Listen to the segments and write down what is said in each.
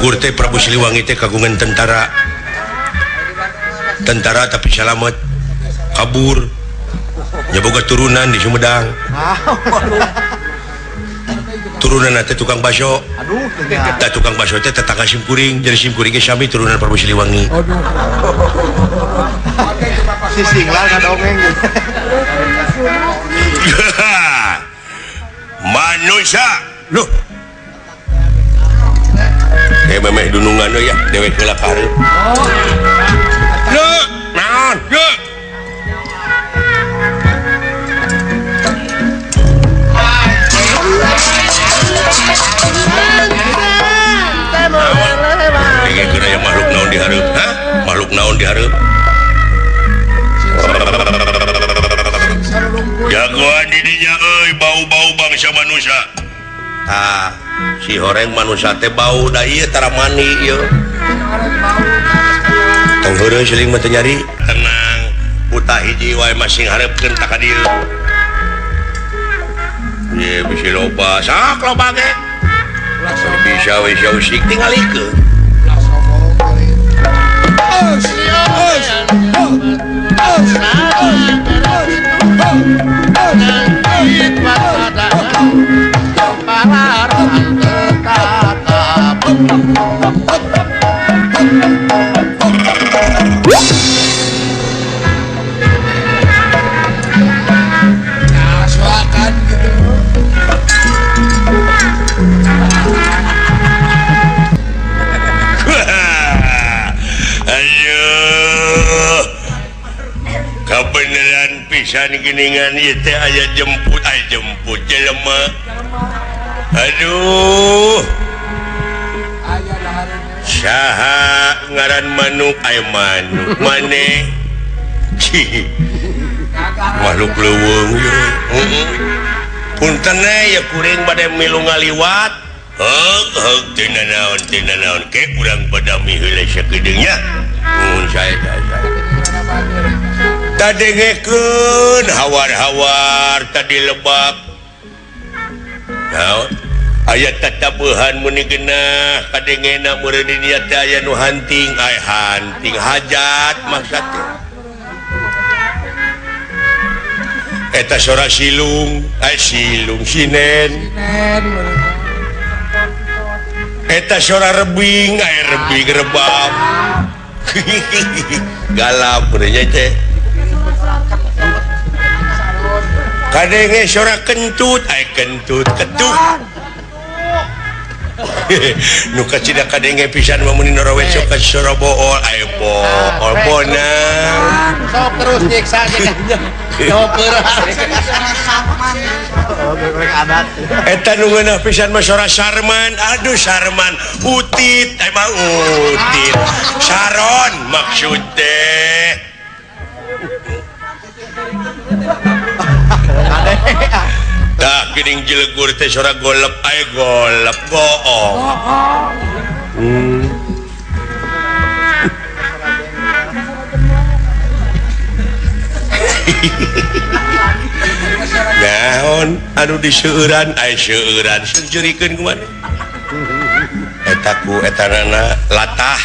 Kapungkur teh Prabu Siliwangi teh kagungan tentara. Tentara tapi salamet kabur. Nya boga turunan di Sumedang. Turunan teh tukang baso. Tah tukang baso teh tetangga simkuring, jadi simkuring ge sami turunan Prabu Siliwangi. Aduh. Si Singlar ngadongeng. Manusia loh. Memeh dunungan ya dewek heula ka hareup. Loh, naon? Loh. Dengekeun aya makhluk naon di hareup? Hah? Makhluk naon di hareup? Jagoan di dinya euy, bau-bau bangsa manusia. Tah, si horeng manusia teh bau da ieu tara mani ieu. Tong heureun siling mah teu nyari. Tenang, buta hiji wae masing hareupeun ta ka dieu. Ye bisi loba, sok loba ge. Bisa we usik tingalikeun. Aduh, kebenaran pisan geningan ieu teh aya jemput, aya jemput jelema. Aduh, saha ngaran manuk, aya manuk maneh makhluk leuweung ieu. Punten ya kuring bade milu ngaliwat. Heug heug teu nanaon teu nanaon ke urang badami heula sakedeung nya. Mun sae sae. Tadengekeun hawar-hawar tadi lebak. Naon? Aya tatabuhan muni genah kadengena meureun di dieu teh aya nu hanting, ay hanting hajat maksud teh. Eta sora silung, ay silung sinen. Eta sora rebing, ay rebing rebab. Galap meureun teh. Kadenge sora kentut, ay kentut ketuk. Nu kacida kadenge pisan mah mun norowe sok ka sora bool, ay bool bonang. Sok terus nyiksa ge. Eta nu ngeunah pisan mah sora Sarman. Aduh Sarman, utit emang utit. Saron maksud teh. Tah geuning jelegur teh sora golep, ay golep goong. Naon anu diseueuran, ay seueuran seurikeun kumaha. Eta ku etanana latah.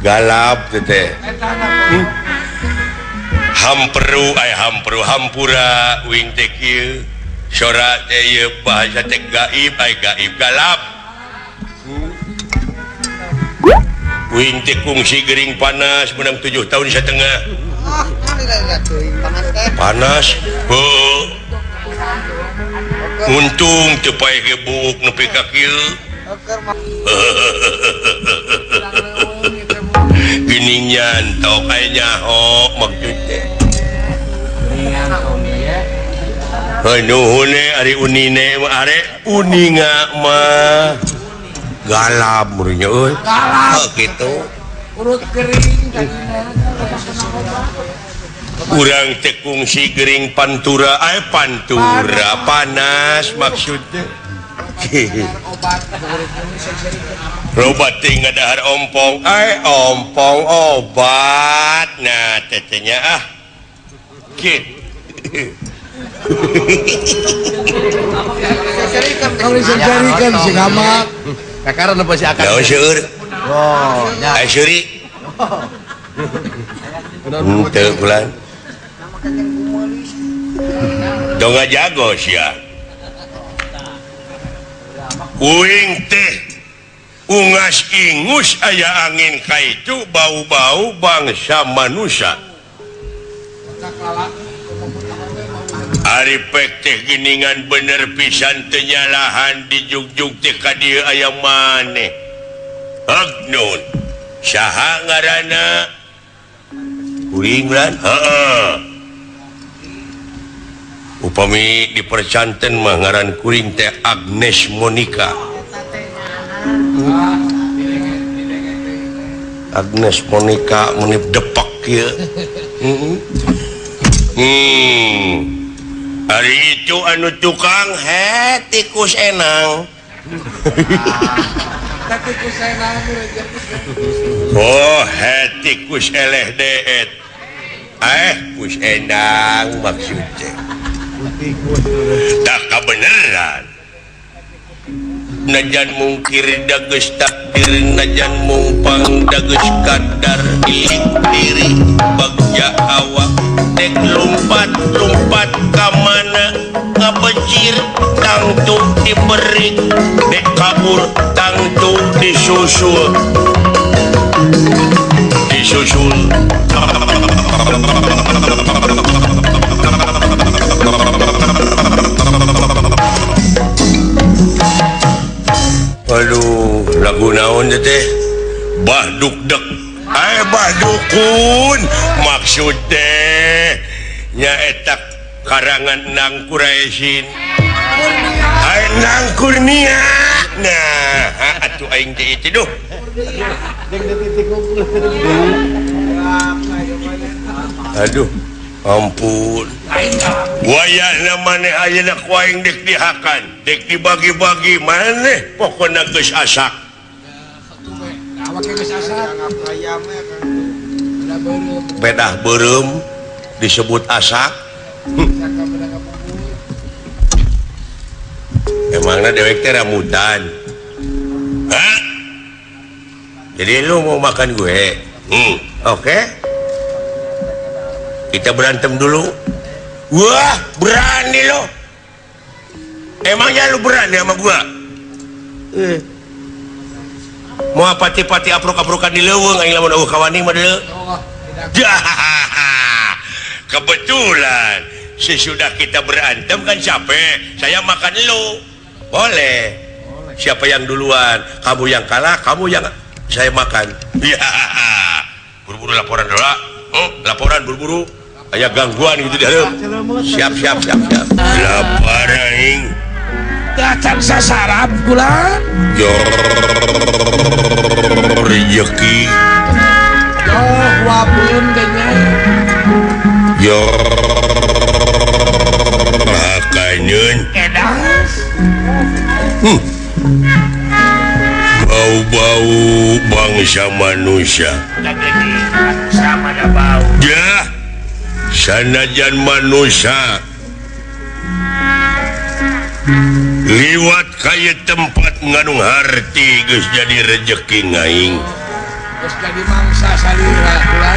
Galap teh. Hamperu ay hamperu hampura wing teh kieu sora teh ieu bahasa teh gaib ay gaib galap. Wing teh kungsi gering panas menang 7 tahun setengah. Panas. Heuh. Untung teu paeh ge buuk nepi ka kieu. Geuning nyantok aya nyaho maksud teh. Heuh nuhun ari unine mah are uninga mah. Galap meureunnya euy. Galap kitu. Urut gering tadina. Urang teh kungsi gering pantura, ay pantura panas maksudnya. Loba teh ngadahar ompong, ay ompong obat. Nah tetehnya ah. Kitu. Kalau disecerikan si gamak. Kakaran apa si akang? Naon seueur? Oh, nya. Ai seuri. Henteu kulan. Tong ngajago sia. Kuing teh ungas ingus aya angin kaitu bau-bau bangsa manusia. Ari pek teh geningan bener pisan teu nyalahan dijugjug teh ka dieu aya maneh. Hagnun. Saha ngaranna? Kuring lan? Heeh. Upami dipercanten mah ngaran kuring teh Agnes Monica. Agnes Monica menip depak kieu. Ari itu anu tukang he tikus enang. Oh he tikus eleh deet. Kus enang maksudnya. Tak kebenaran. Najan mungkir dageus takdir, najan mungpang dageus kadar, ilik diri bagja awak dek lompat-lompat ka mana ngabecir tangtu diberi dek kabur tangtu disusul disusul. Aduh, lagu naon teh? Bah dukdek. Bah dukun maksud teh nyaeta karangan Nang Kuraisin. Nang Kurnia. Nah, atuh aing teh itu duh. Aduh, ampun. Wayahna maneh ayeuna ku aing dek dihakan, dek dibagi-bagi maneh pokona geus asak. Pedah beureum disebut asak. Emangna dewek teh rambutan. Hah? Jadi lu mau makan gue? Oke. Kita berantem dulu. Wah, berani lo. Emangnya lu berani sama gua? Mau pati-pati apruk-aprukan di leuweung aing lamun eueuh kawani mah deuleu. Kebetulan sesudah kita berantem kan capek, saya makan lu. Boleh. Siapa yang duluan? Kamu yang kalah, kamu yang saya makan. Ya. Buru-buru laporan dulu. Laporan buru-buru. Aya gangguan gitu di hareup. Siap siap siap siap. Lapar aing. Datang sasarap kula. Yo rezeki. Oh, wabun kayaknya. Yo makanan. Edas. Bau-bau bangsa manusia. Sama ada bau. Ya. Sanajan manusia liwat kaya tempat ngandung harti geus jadi rejeki ngaing. Geus jadi mangsa salira kula.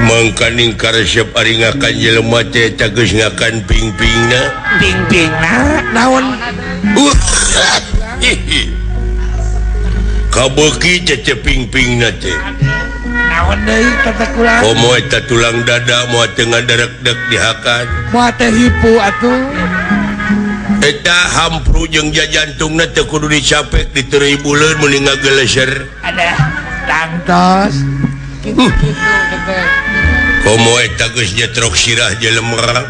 Mangkaning karesep ari ngakan jelema teh eta geus ngakan ping-pingna. Ping-pingna naon? Kabeuki teh ping-pingna teh. Naon deui teh kula? Komo eta tulang dada moal teu ngaderekdek dihakan. Moal teh hipu atuh. Eta hampru jeung jajantungna teu kudu dicapek diteureuy buleun meuni ngageleser. Ada tangtos. Kitu-kitu teh. Komo eta geus nyetrok sirah jelema.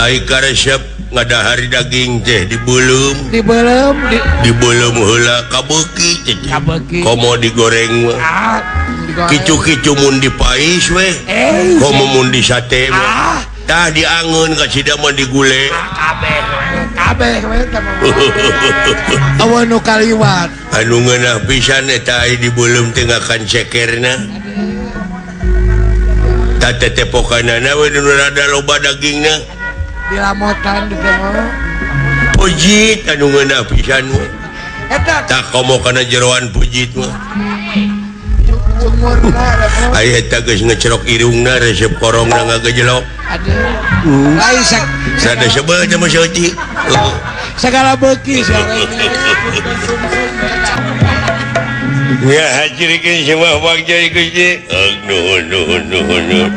Ai karesep ngadahar daging teh dibeuleum. Dibeuleum dibeuleum heula kabeuki teh. Kabeuki. Komo digoreng mah. Ah, kicu-kicu mun dipais weh. Komo mun disate mah. Ah. Tah diangeun ka sida mah digule. Kabeh kabeh we teh mah. Aweun nu kaliwat. Anu ngeunah pisan eta ai dibeuleum teh ngakan cekerna. Tah tetepokanana we nu rada loba dagingna. Dilamotan di teh mah. Pujit anu ngeunah pisan we. Eta Tah komo kana jeroan pujit mah. Cungurna Aya eta geus ngecerok irungna resep korongna ngagejelok. Aduh. Lain Sada sebel teh mah saeutik. Segala beuki sia. Ya hajirikeun semua bagja Gusti. Nuhun nuhun nuhun nuhun.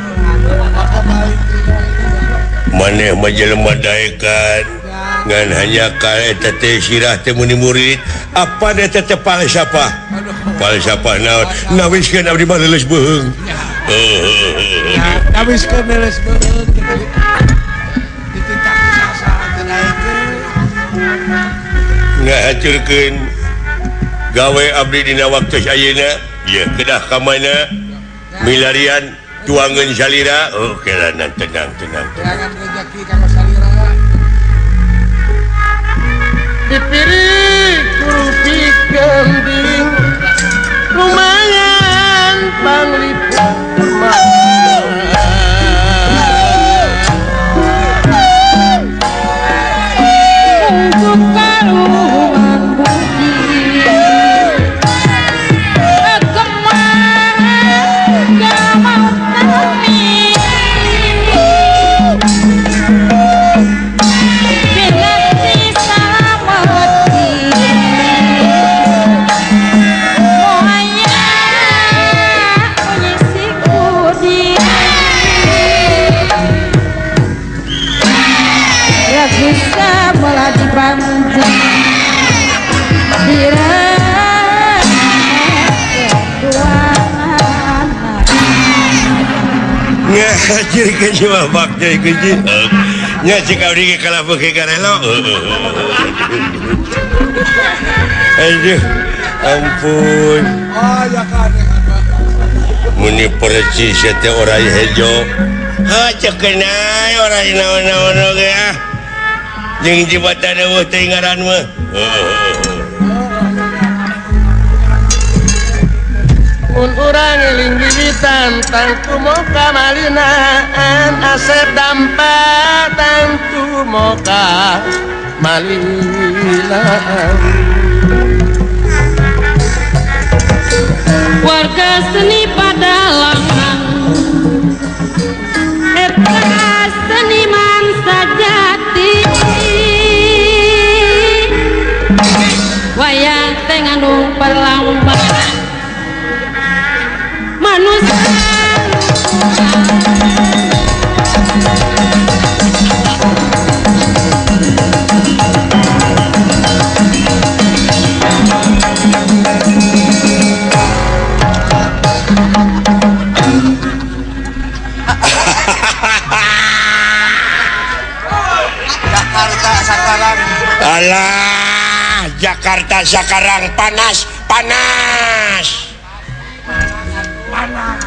Maneh mah jelema daekan ngan hanya ka eta teh sirah teh meuni murid. Apa eta teh falsafah? Falsafah naon? Nawiskeun abdi mah leuleus beuheung. Nawiskeun leuleus beuheung gitu. Dititah sasaran teh daekeun. Ngahacurkeun gawe abdi dina waktu ayeuna ieu kedah ka mana milarian tuangeun salira. Oh kelanan tenang tenang tenang. Jangan rezeki kanggo salira. Dipirik kurupi kambing lumayan panglipur. Ngahacurkeun semua bagja Gusti. Nya cik abdi ge kalah beuki karelo. Aduh, ampun. Oh ya kan. Muni percis teh orai hejo. Ha ceuk kenai orai naon-naon oge ah. Jeung jibatan eueuh teh ngaran mah. Mun urang eling wiwitan tangtu moka malinaan asep dampa tangtu moka malinaan. Warga seni padalangan eta seniman sajati wayang teh ngandung perlambangan manusia. Jakarta sekarang. Alah, Jakarta sekarang panas, panas. Panas.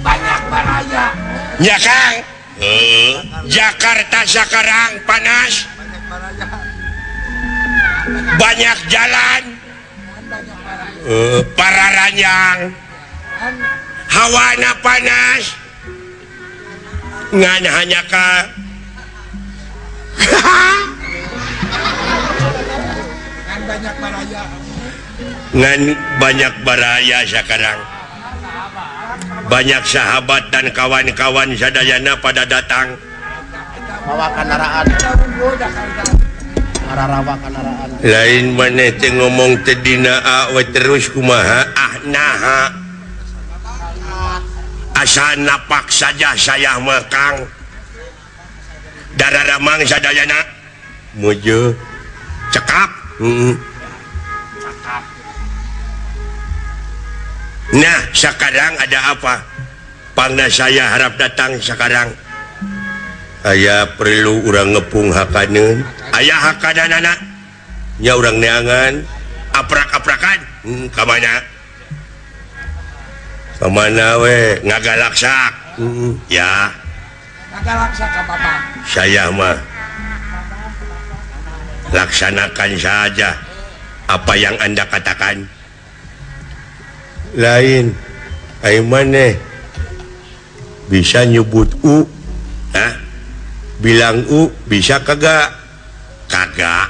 Banyak baraya. Ya Kang. Jakarta sekarang panas. Banyak jalan. Para ranjang. Hawana panas. Ngan hanya ka ngan banyak baraya. Ngan banyak baraya sekarang. Banyak sahabat dan kawan-kawan sadayana pada datang. Bawa kendaraan. Rawa kendaraan. Lain maneh teh ngomong teh dina we terus kumaha ah naha. Asa napak saja saya mah Kang. Darah ramang sadayana. Muju cekap. Nah, sekarang ada apa? Pangna saya harap datang sekarang. Aya perlu urang ngepung hakaneun. Aya hakananana. Nya urang neangan, aprak-aprakan. Ka mana? Ka mana we? Ngagalaksak. Ya. Ngagalaksak ka bapak. Saya mah laksanakan saja apa yang Anda katakan. Lain, ayo maneh Bisa nyebut U. Hah? Bilang U bisa kagak? Kagak.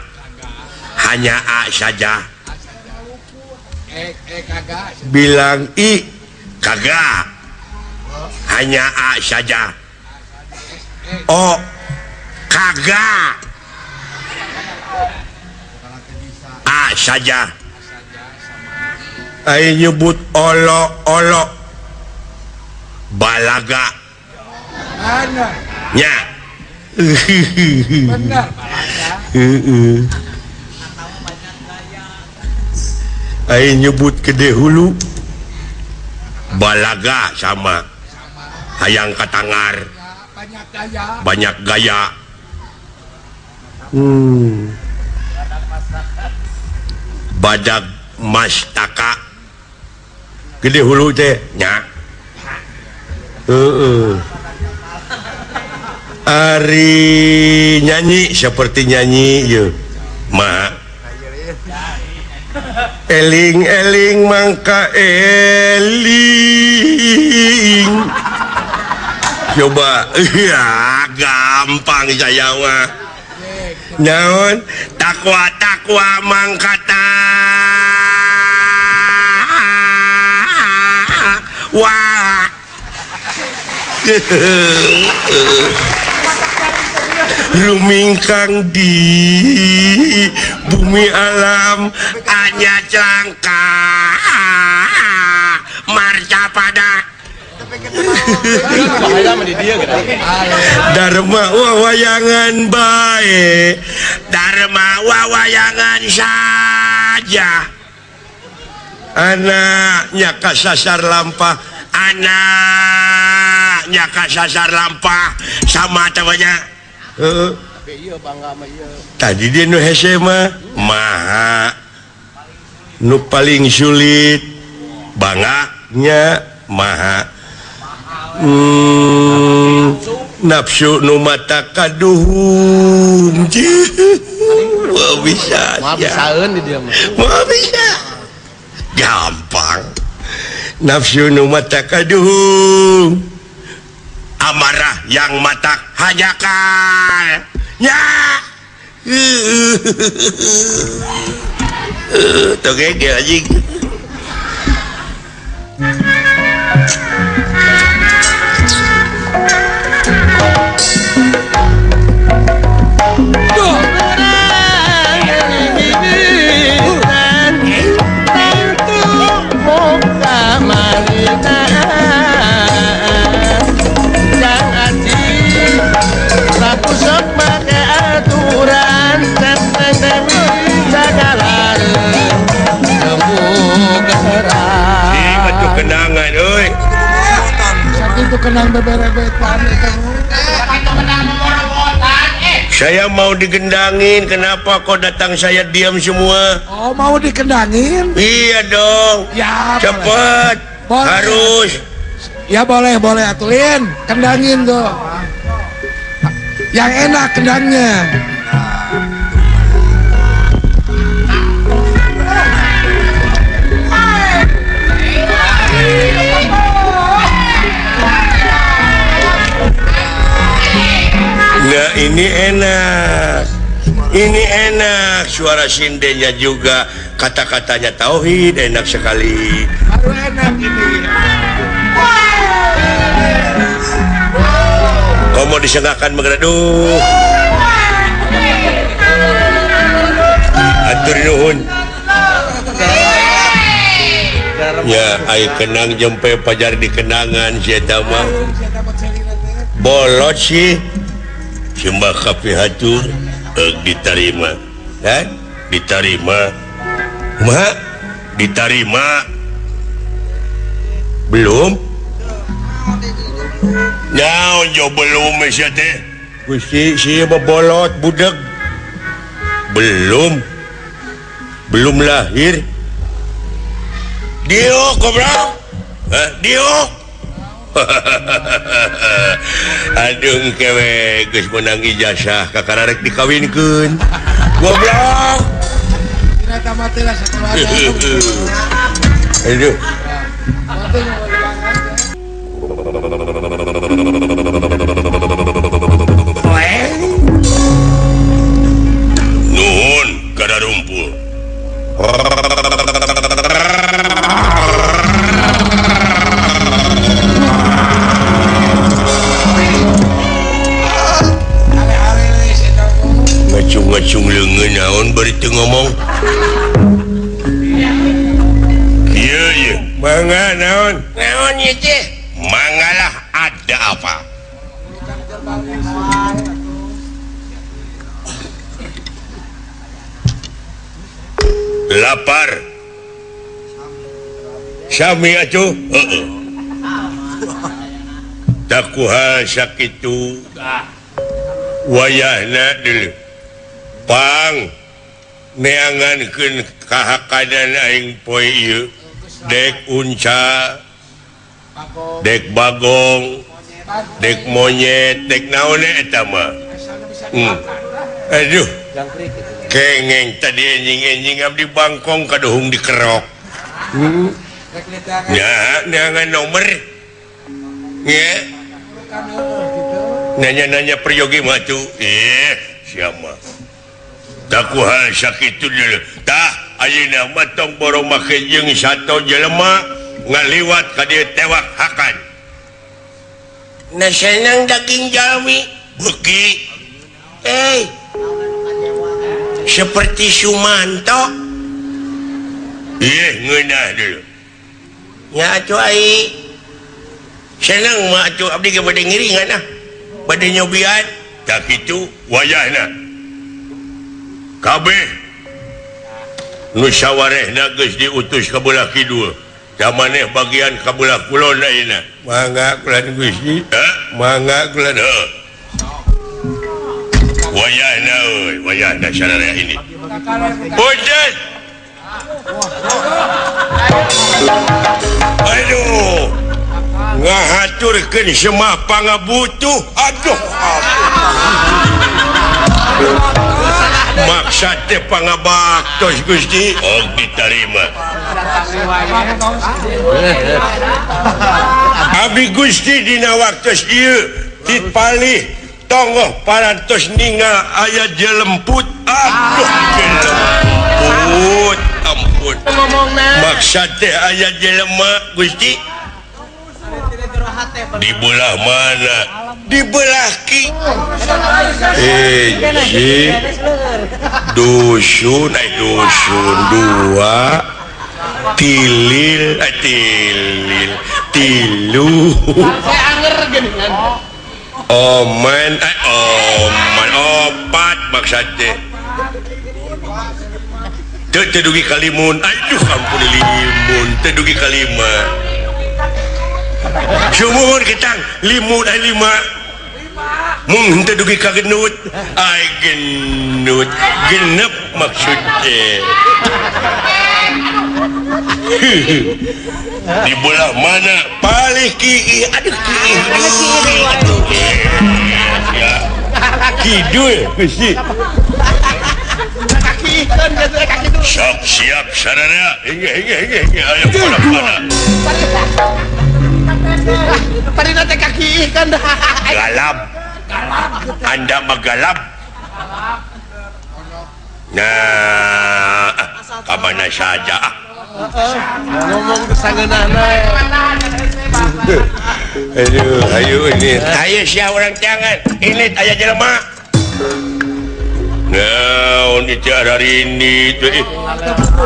Hanya A saja. Bilang I kagak. Hanya A saja. O kagak. A saja. Ayo nyebut olo olo balaga. Nya. Benar balaga. Ayo nyebut gede hulu balaga sama hayang katangar banyak gaya. Badag mastaka gede hulu teh nya. Ari nyanyi seperti nyanyi ye ma eling eling mangka eling. Coba ya gampang saya mah. Naon takwa takwa mangka wah. Rumingkang di bumi alam hanya celangka marca pada Dharma wawayangan bae Dharma wawayangan saja. Anaknya kasasar lampah, anaknya kasasar lampah sama temannya. Tadi dia nu hese mah maha nu paling sulit banganya maha. Nafsu nu mata kaduhung. Wah bisa ya. Bisa gampang. Nafsu nu mata kaduhung, amarah yang mata hajakan ya. Tuh kayak anjing. Kenangan euy. Sakitu kenang beberebetan eta. Saya mau digendangin, kenapa kok datang saya diam semua? Oh, mau dikendangin? Iya dong. Ya, cepet. Boleh. Harus. Ya boleh, boleh atulin. Kendangin tuh. Yang enak kendangnya. Nah ini enak, ini enak, suara sindennya juga, kata-katanya tauhid enak sekali. Baru enak ini. Kau mau disengakan mengereduh. Atur nuhun. Ya, ai kenang jempe pajar di kenangan si eta mah. Bolot sih. Sembah kapihatur diterima. Dan diterima. Kumaha? Diterima. Belum? Nyaon jo belum sia teh. Gusti si bebolot budeg. Belum. Belum lahir. Dio goblok. Hah, Dio. Aduh kewe geus meunang ijazah kakara rek dikawinkeun. Goblok. Dina mati lah sakeluarga. Aduh. Nuhun kada rumpul. Ngacung-ngacung leungeun naon bari teu ngomong. Ieu ieu mangga naon? Naon ieu teh? Mangalah ada apa? Lapar. Sami atuh. Heeh. Takuha sakitu. Wayahna deuleu. Pang neangankeun kahakadan aing poe ieu. Dek unca, dek bagong, dek monyet, dek naon eta mah. Aduh. Kengeng tadi enjing-enjing abdi bangkong kaduhung dikerok. Ya, neangan nomor. Nge. Nanya-nanya peryogi mah tuh. Siapa? Takuha sakitu deuleu. Tah, ayeuna mah tong borong make jeung sato jelema ngaliwat ka dieu tewak hakan. Na senang daging jalmi beuki. Seperti Sumanto. Ih, ngeunah deuleu. Nya atuh ai senang mah atuh abdi ge bade ngiringan ah. Bade nyobian. Tah kitu wayahna. Kabeh nu sawarehna geus diutus ka belah kidul. Da maneh bagian ka belah kulon ayeuna. Mangga kula Gusti. Mangga kula. Wayahna euy, wayahna sararea ini. Punten. Aduh. Ngahaturkeun semah pangabutuh. Aduh. Maksad teh pangabaktos Gusti. Oh diterima. Abdi Gusti dina waktos ieu tipalih tonggoh parantos ningal aya jelemput. Aduh jelemput ampun. Maksad teh aya jelema Gusti. Di belah mana? Di belah ki. Hiji dusun, dusun dua, tilil, tilil, tilu. Omen, omen, opat maksud teh. Teu dugi kalimun, aduh ampun limun, teu dugi kalima. Sumuhun ketang limun ai lima. Mung henteu dugi ka genut, ai genut, genep maksud teh. Di belah mana? Palih ki, aduh ki. Aduh. Ya. Kidul Gusti. Sok siap sararea. Hingga hingga hingga hingga ayo pada. Parina teh kaki ikan dah. Galap. Anda magalap. Nah, ka mana saja ah. Ngomong kesangeunahna. Aduh, ayo ini. Ayo sia urang jangan. Ini aya jelema. Naon itu hari ini teh.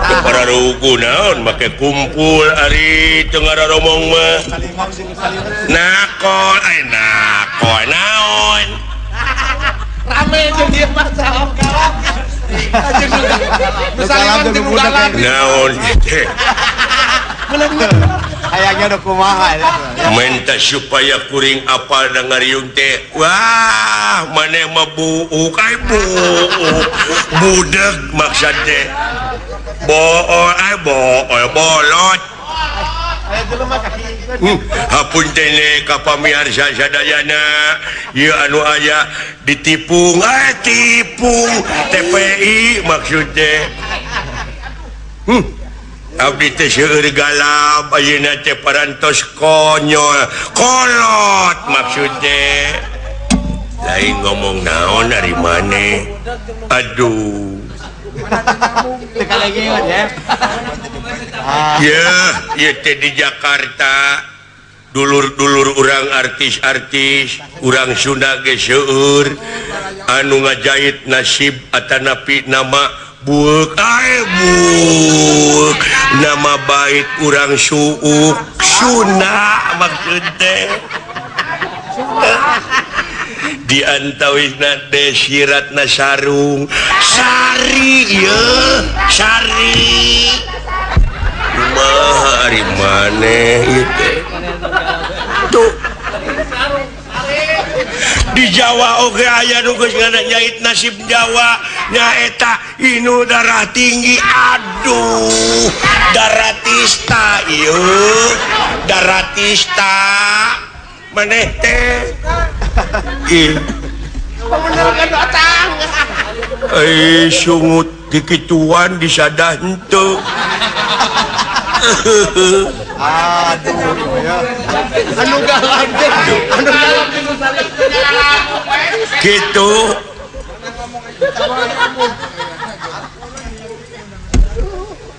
Para rugu naon make kumpul ari teu ngararomong mah. Nakol, ai nakol naon. Rame jeung ieu mah salam galak. Naon teh. Hayangnya udah kumaha minta supaya kuring apal da ngariung teh. Wah, maneh mah buuk ai buuk. Budeg maksud teh. Bool ai bool bolot. Hapunten ka pamiarsa sadayana ieu anu aya ditipung ai tipung TPI maksud teh. Abdi teh seueur galap ayeuna teh parantos konyol kolot maksud teh lain ngomong naon dari maneh aduh ya ieu teh di Jakarta dulur-dulur urang artis-artis urang Sunda ge seueur anu ngajahit nasib atanapi nama buek ae buek nama baik urang suuk Sunda maksud teh di antawisna desiratna sarung sari ieu sari kumaha ari maneh ieu teh tuh di Jawa oge aya nu geus ngajahit nasib Jawa nyaeta inu darah tinggi aduh daratista ieu daratista maneh teh ih eh sungut dikituan disadah henteu aduh ya anu galak teh anu galak gitu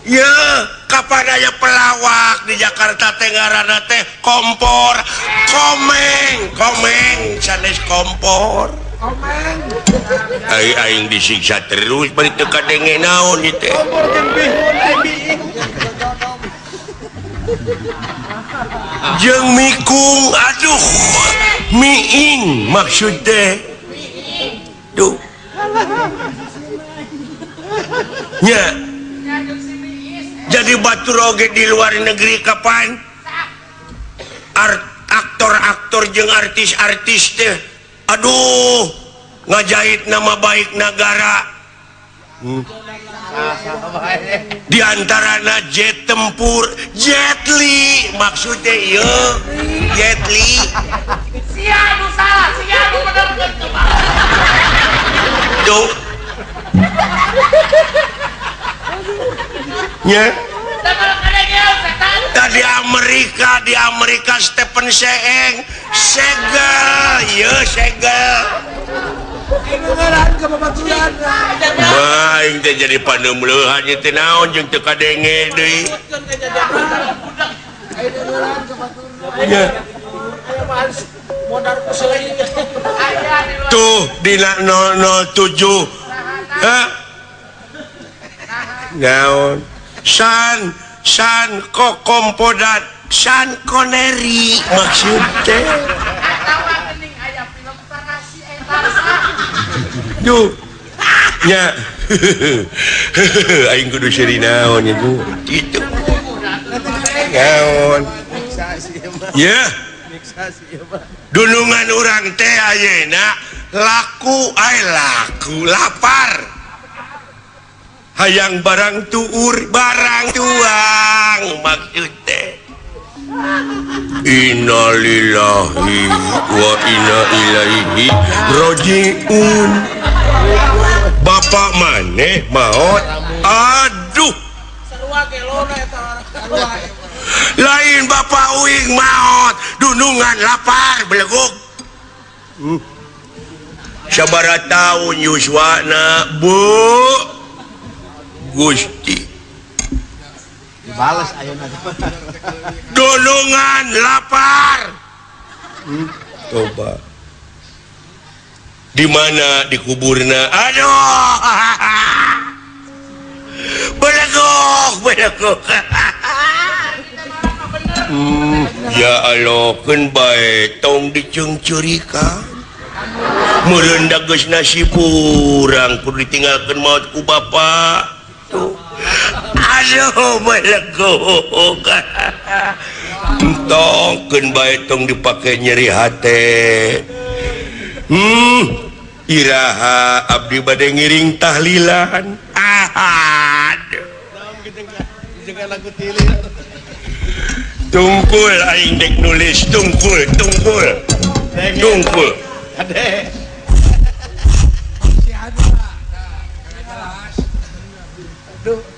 ya kapan aya pelawak di Jakarta teh ngaranna teh kompor komeng komeng sanes kompor komeng ai aing disiksa terus bari teu kadenge naon ieu teh kompor jeung bihun teh jeung mikung aduh miing maksud teh duh nya jadi batur oge di luar negeri kapan aktor-aktor jeung artis-artis teh aduh ngajahit nama baik negara di antarana jet tempur Jet Li maksudnya ieu Jet Li sia nu salah sia nu bener tuh nya tadi Amerika di Amerika Stephen Seeng segel ieu segel aing teh jadi paneumleuhan ieu teh naon jeung teu kadenge deui tuh dina 007 hah naon san san kokompodat San Connery maksud teh duh nya aing kudu seuri naon ieu kitu naon ya dunungan urang teh ayeuna laku ai laku lapar hayang barang tuur barang tuang maksud teh innalillahi wa inna ilaihi rajiun bapak maneh maot aduh lain bapak uing maot dunungan lapar beleguk sabaraha taun yuswana bu Gusti dibales ayeuna dunungan lapar coba di mana dikuburna aduh beleguk beleguk ya Allah keun bae tong diceungceurikan meureun da geus nasib urang kudu ditinggalkeun maot ku bapa tuh aduh beleguk entong keun bae tong dipake nyeri hate iraha abdi bade ngiring tahlilan aduh tungkul aing dek nulis tungkul tungkul tungkul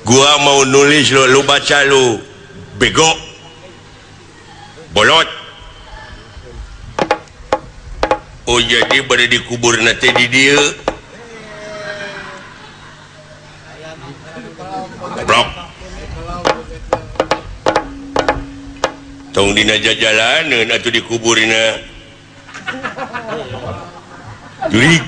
Gua mau nulis lu, lu baca lu. Bego. Bolot. Oh jadi bade dikubur teh di dieu. Blok. Tong dina jajalaneun atuh dikuburna. Jurig.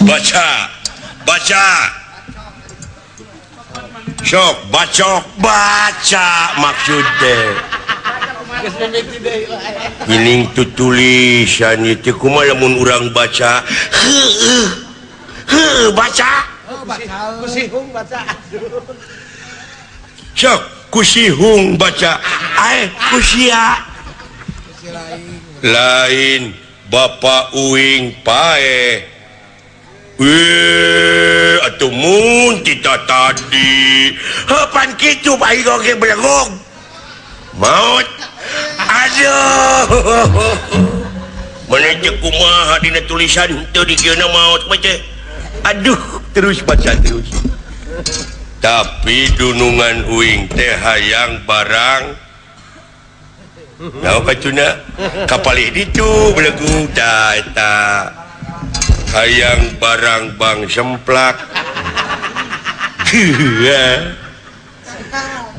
Baca, baca. Sok, bacok, baca maksud teh. Geuning tu tulisan ieu teh kumaha lamun urang baca? Heueuh. Heueuh baca. Kusihung baca. Sok, kusihung baca. Ae kusia. Lain Bapak uing pae. Atuh mun tita tadi. Heupan kitu bae oge belegog. Maut. Aduh. Mana teh kumaha dina tulisan teu dikieuna maot mah teh. Aduh, terus baca terus. Tapi dunungan uing teh hayang barang. Naon kacuna? Kapalih ditu belegug da eta. Hayang barang bang semplak.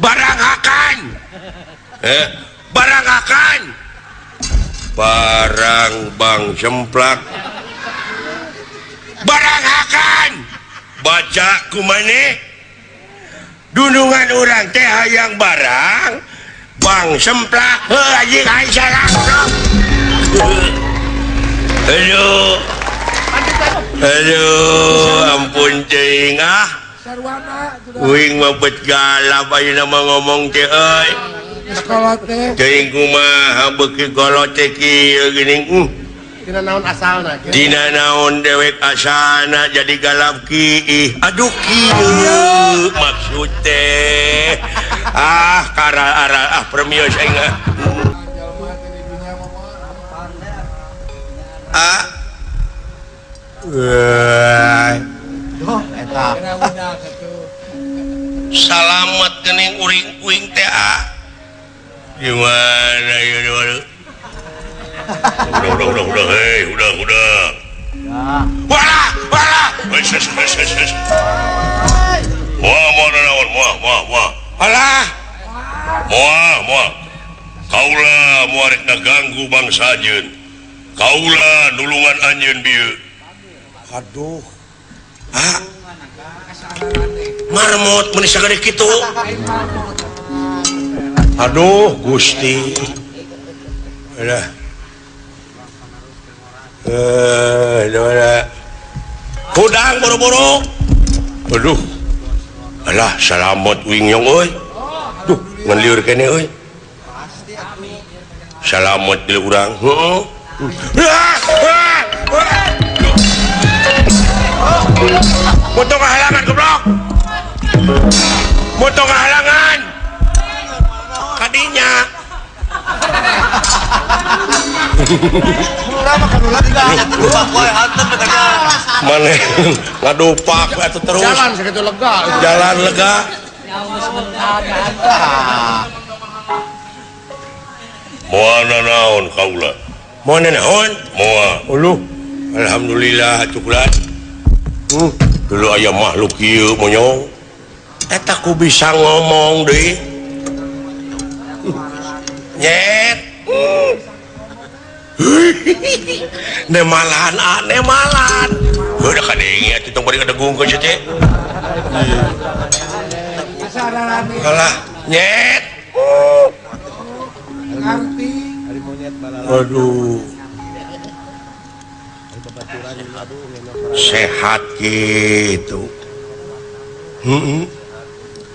Barang akan. Barang akan. Barang bang semplak. Barang akan. Baca kumane? Dunungan urang teh hayang barang bang semplak. Heuh anjing aing salah. Aduh. Aduh, ampun teuing ah. Uing mah bet galap ayeuna mah ngomong teh euy. Teuing kumaha beuki golot teh kieu geuning. Dina naon asalna kieu. Dina naon dewek asalna jadi galap kiih. Aduh kieu maksud teh. Ah kara-ara ah permios aing ah. Ah. Salamat kening uring uing teh ah. Gimana ya udah udah udah hei udah udah. Wala wala. Wah mau naon wah wah wah. Alah. Moal moal. Kaula moal rek ngaganggu bangsa anjeun. Kaula nulungan anjeun bieu. Aduh. Ah. Marmot mun sagede kitu. Aduh Gusti. Alah. Aduh. Hudang boro-boro. Aduh. Alah salamet uing nyong euy. Duh, ngan lieur keneh euy. Salamet deui urang. Heueuh. Motong halangan goblok. Motong halangan. Kadinya. Mana ngadupak atuh terus. Jalan sakitu lega. Jalan lega. Moal nanaon kaula. Moal nanaon? Moal. Uluh. Alhamdulillah atuh kula. Dulu aya makhluk ieu monyong. Eta ku bisa ngomong deui. Nyet. Nemalan ah, nemalan. Heuh da kadenge atuh tong bari kadegungkeun sia teh. Alah, nyet. Ngarti. Aduh. Sehat gitu. Heeh.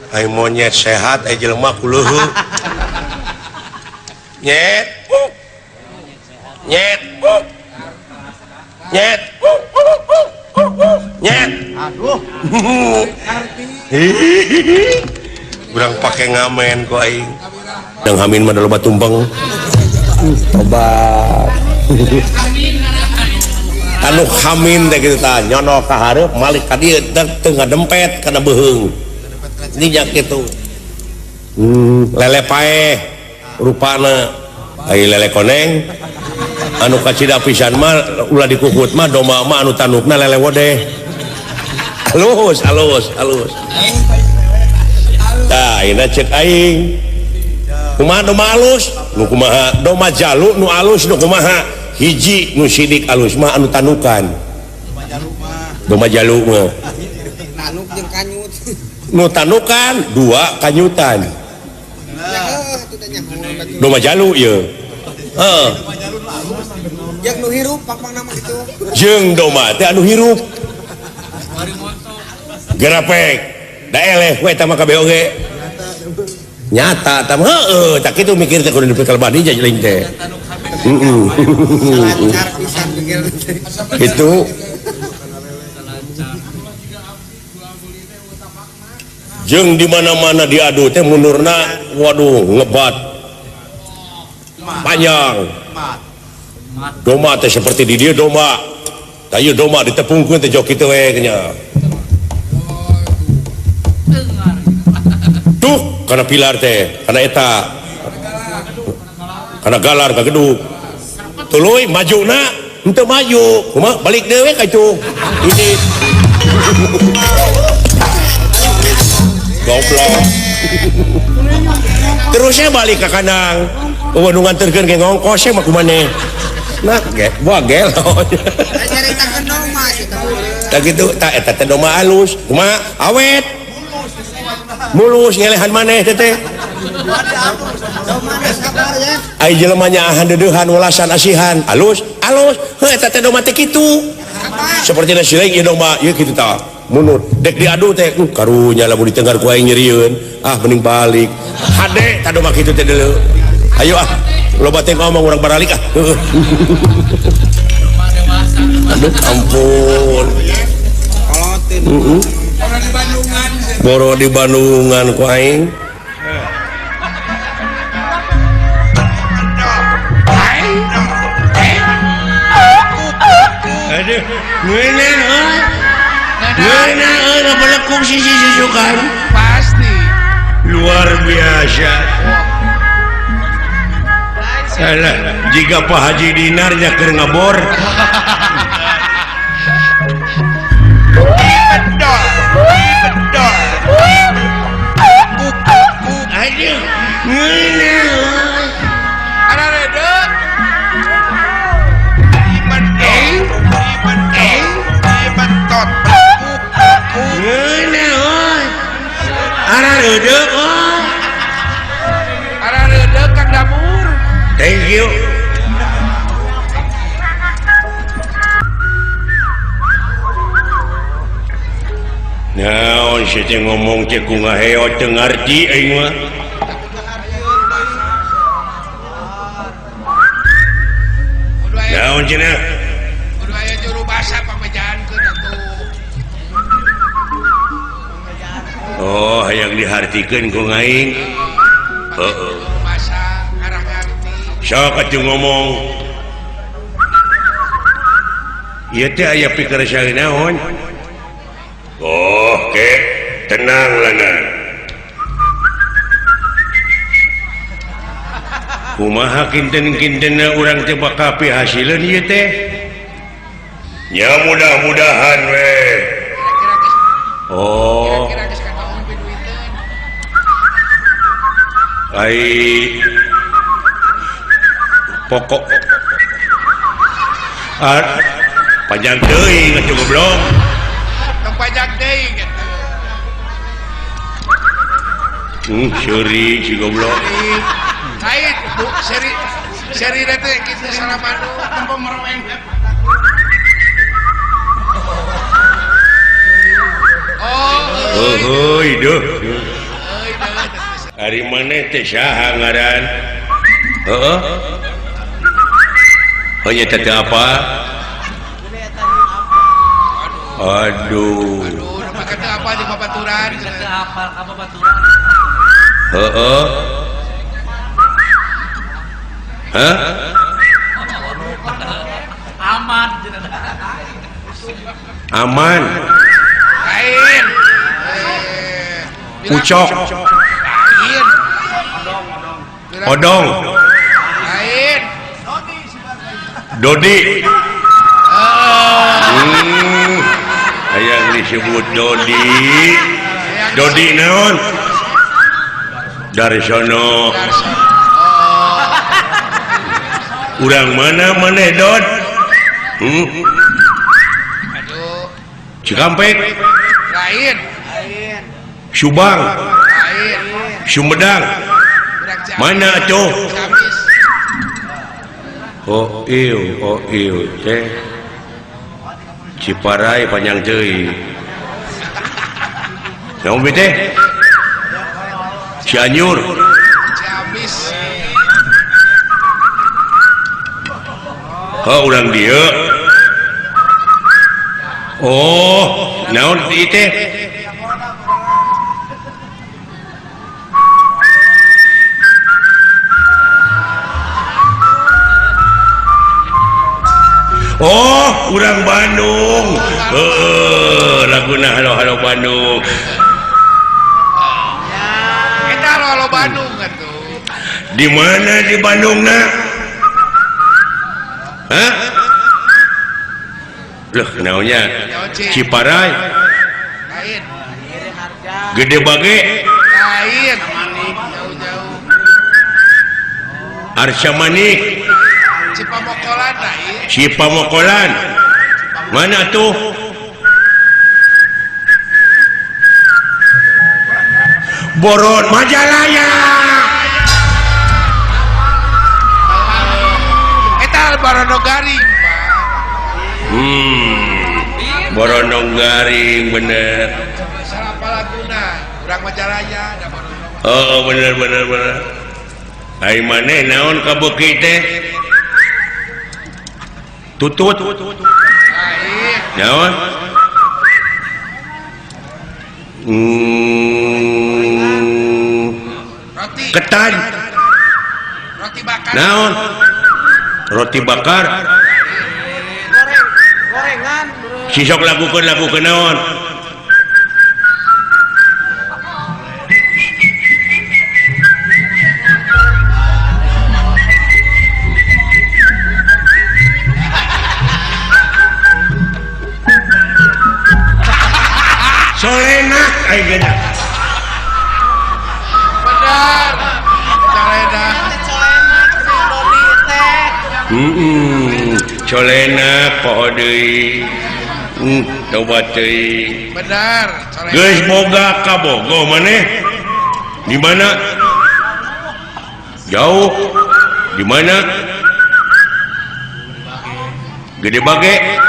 Ai monyet sehat ai jelema kuleuheuh. Nyet. Nyet. Nyet. Nyet. Aduh. Urang pake ngamen ku aing. Dang Hamin mah loba tumpeng. Tobat. Anu Hamin teh kitu tah nyono ka hareup malik ka dieu teu ngadempet kana beuheung. Ini kitu. Lele paeh rupana ai lele koneng anu kacida pisan mah ulah dikukut mah domba mah anu tandukna lele wodeh. Halus halus halus. Tah ayeuna ceuk aing. Kumaha domba alus? Nu kumaha? Domba jalu nu alus nu kumaha? Hiji nu sidik alus mah anu tandukan. Domba jalu mah. Tanduk jeung kanyut. Nu tandukan dua kanyutan. Domba jalu ieu. Heeh. Jeung nu hirup pang-pang nama kitu. Jeung domba teh anu hirup. Gerapek. Da eleh we eta mah kabeh oge. Nyata tah heueuh tah kitu mikir teh kudu dipikir badi jeung teh. Heeh. Lancar pisan pikir. Kitu. Jeung di mana-mana diadu teh mundurna waduh ngebat. Panjang. Domba teh seperti di dieu domba. Tah ieu domba ditepungkeun teh jok kitu we nya. Tuh kana pilar teh, kana eta. Kana galar ka gedug. Tuluy majuna henteu maju. Kumaha balik deui we ka itu. Ini. Goblok. Terusnya balik ke kandang. Eueuh nu nganterkeun ge ngongkos mah kumaneh. Nah, ge, wah gelo. Nyaritakeun domba kitu. Tah kitu, tah eta teh domba alus. Kumaha awet. Mulus ngelehan maneh teh teh. Ai jelema nyaahan deudeuhan welasan asihan. Alus, alus. Heuh eta teh domba teh kitu. Seperti nasi sileng ieu domba, ieu kitu tah. Mundur, dek diadu teh, karunya lamun ditenggar ku aing nyerieun. Ah mending balik. Hade tah domba kitu teh deuleu. Ayo ah, loba teh ngomong urang baralik ah. Aduh ampun. Boro di Bandungan ku aing. Aduh, ngeunah euy. Ngeunah euy ngabelekung sisi susukan. Pasti. Luar biasa. Alah, jika Pak Haji Dinar nya keur ngebor. Bedol. Bedol. Aduh, ngeunah euy. Ada redeuk. Bedol. Bedol. Betot. Ngeunah euy. Ara redeuk euy. Ara redeuk Kang Damur. Thank you. Naon sih teh ngomong teh ku ngaheot teu ngarti aing mah. Naon cenah? Kudu aya juru basa pangmejaankeun atuh. Oh, hayang dihartikeun ku aing. Heeh. Basa arah ngarti. Sok atuh ngomong. Ieu teh aya pikersang naon? Oh, ke tenang lana. Kumaha kinten-kintenna urang teh bakal pihasileun ieu teh? Nya mudah-mudahan we. Oh. Kira-kira geus kataon piduiteun. Ai pokok panjang teuing atuh goblok. Tong panjang teuing gitu. Seuri si goblok. Lain bu seri seri teh kitu salamanu tempo meroweng. Oh, heuy deuh. Ari maneh teh saha ngaran? Heeh. Oh nya teh apa? Aduh. Aduh, nepi ka teu apal jeung babaturan. Teu apal ka babaturan. Heeh. Hah? Aman. Aman. Lain. Ucok. Lain. Odong. Lain. Dodi. Hayang disebut Dodi. Dodi naon? Darsono. Urang mana maneh Dod? Aduh. Cikampek. Lain. Subang. Lain. Sumedang. Mana tuh? Oh iu teh. Ciparai panjang teuing. Naon teh? Cianjur. Ciamis. Oh, urang dieu. Oh, naon ieu teh? Oh, urang Bandung. Heeh, laguna halo-halo Bandung. Eta halo-halo Bandung atuh. Di mana di Bandungna? Hah? Loh, naonnya? Ciparai. Lain. Gede Bage. Lain. Jauh-jauh. Arsa Manik. Cipamokolan lain. Cipamokolan. Mana tuh? Boron Majalaya. Eta Barono Garing, Pak. Barono Garing bener. Salah laguna, urang Majalaya da Barono. Oh, bener bener bener. Ai maneh naon ka beuki teh? Tutut. Lain. Naon? Roti. Ketan. Roti bakar. Naon? Roti bakar. Goreng, gorengan. Sisok lakukeun lakukeun naon? Solenak ai geuna. Benar. Solenak. Solenak Dodi teh. Colenak poho deui. Tobat teuing. Benar, colenak. Geus boga kabogoh maneh? Di mana? Jauh. Di mana? Gede Bage.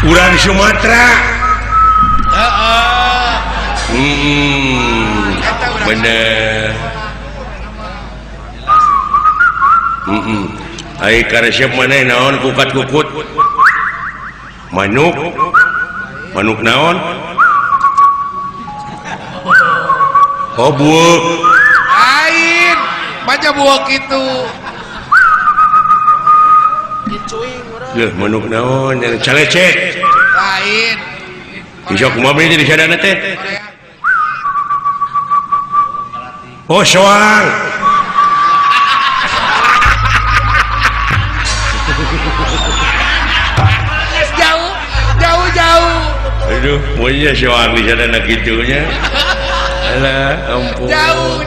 Urang Sumatera. Bener. Ai karesep maneh naon kukat-kukut? Manuk. Manuk naon? Oh, buuk. Lain. Baca buuk itu. Leuh, manuk naon? Calecek. Lain. Bisa kumaha beuh jadi sadana teh? Oh, soang. Jauh, jauh, jauh. Aduh, monya soang di sadana kitu nya. Alah, ampun. Jauh.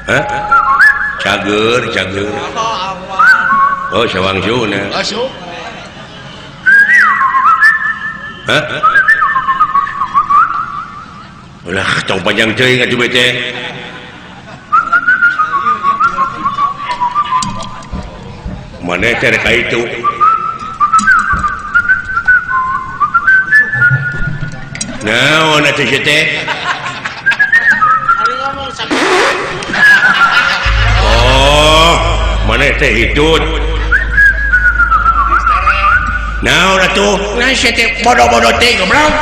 Hah? Cager, cager. Oh, soang suna. Oh, su. Hah? Ulah, tong panjang teuing atuh bete. Maneh teh rek ka itu. Naon atuh sia teh? Oh, maneh teh hitut. Naon atuh? Nah sia teh bodoh-bodoh teh goblok.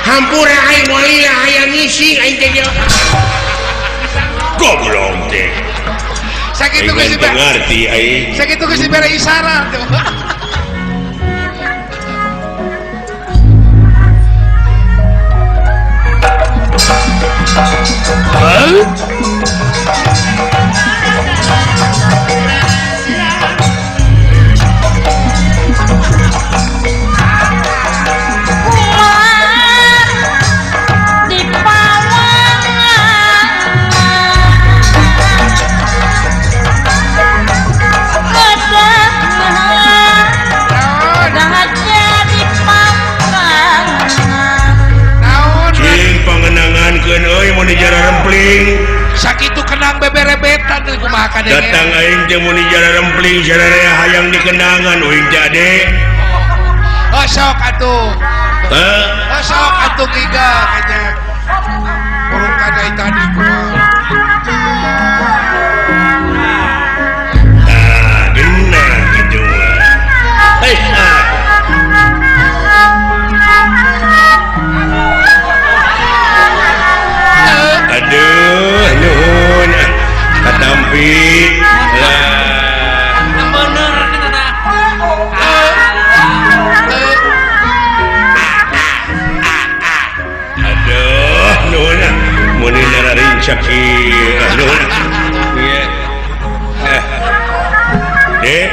Hampura aing moal lila hayang ngising aing teh. Goblok teh. Sakitu geus ngarti aing. Sakitu geus dibere isyarat. Sakitu kenang beberebetan deui kumaha kadenge. Datang aing teh mun dijara rempling sararea hayang dikenangan uing teh ade. Oh sok atuh. Heh. Oh sok atuh giga kayaknya. Burung kadai tadi kumaha. Ah, genah kitu mah. Hei ah. Aduh, nuhun katampi lah. Bener kitu tah. Aduh, nuhun mun nararinca kieu. Nuhun. Ieu. Eh,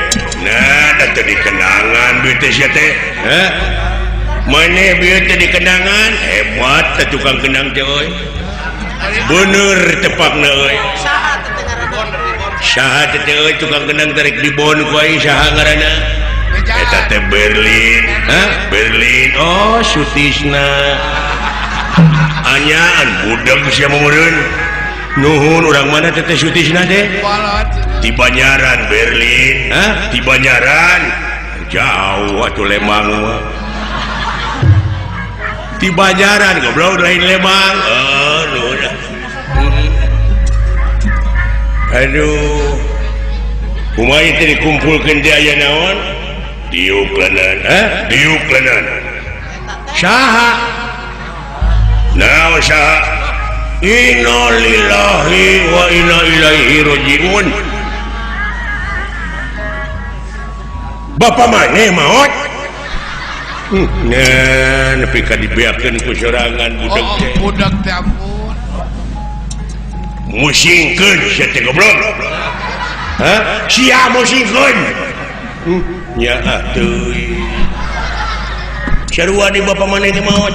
nah da teu dikenangan duit teh sia teh. Hah? Maneh bieu teh dikenangan, hebat teh tukang kenang teh euy. Bener tepakna euy. Saha teh euy tukang kenang tarik dibon ku aing saha ngaranna? Eta teh Berlin. Hah? Berlin. Oh, Sutisna. Anyaan budak sia meureun. Nuhun urang mana teh Sutisna teh? Di Banjaran Berlin. Hah? Di Banjaran. Jauh atuh Lembang mah. Di Banjaran goblok lain Lembang. Oh, nuhun. Aduh. Kumaha teh dikumpulkeun teh aya naon? Diuk leuneuh, hah? Diuk leuneuh. Saha? Naon saha? Innalillahi wa inna ilaihi rajiun. Bapak maneh maot? Nah, nepi ka dibeakeun ku sorangan budak teh. Oh, budak teh ampun. Musingkeun sia teh goblok. Hah? Sia musingkeun. Nya atuh. Sarua di bapa maneh teh maot.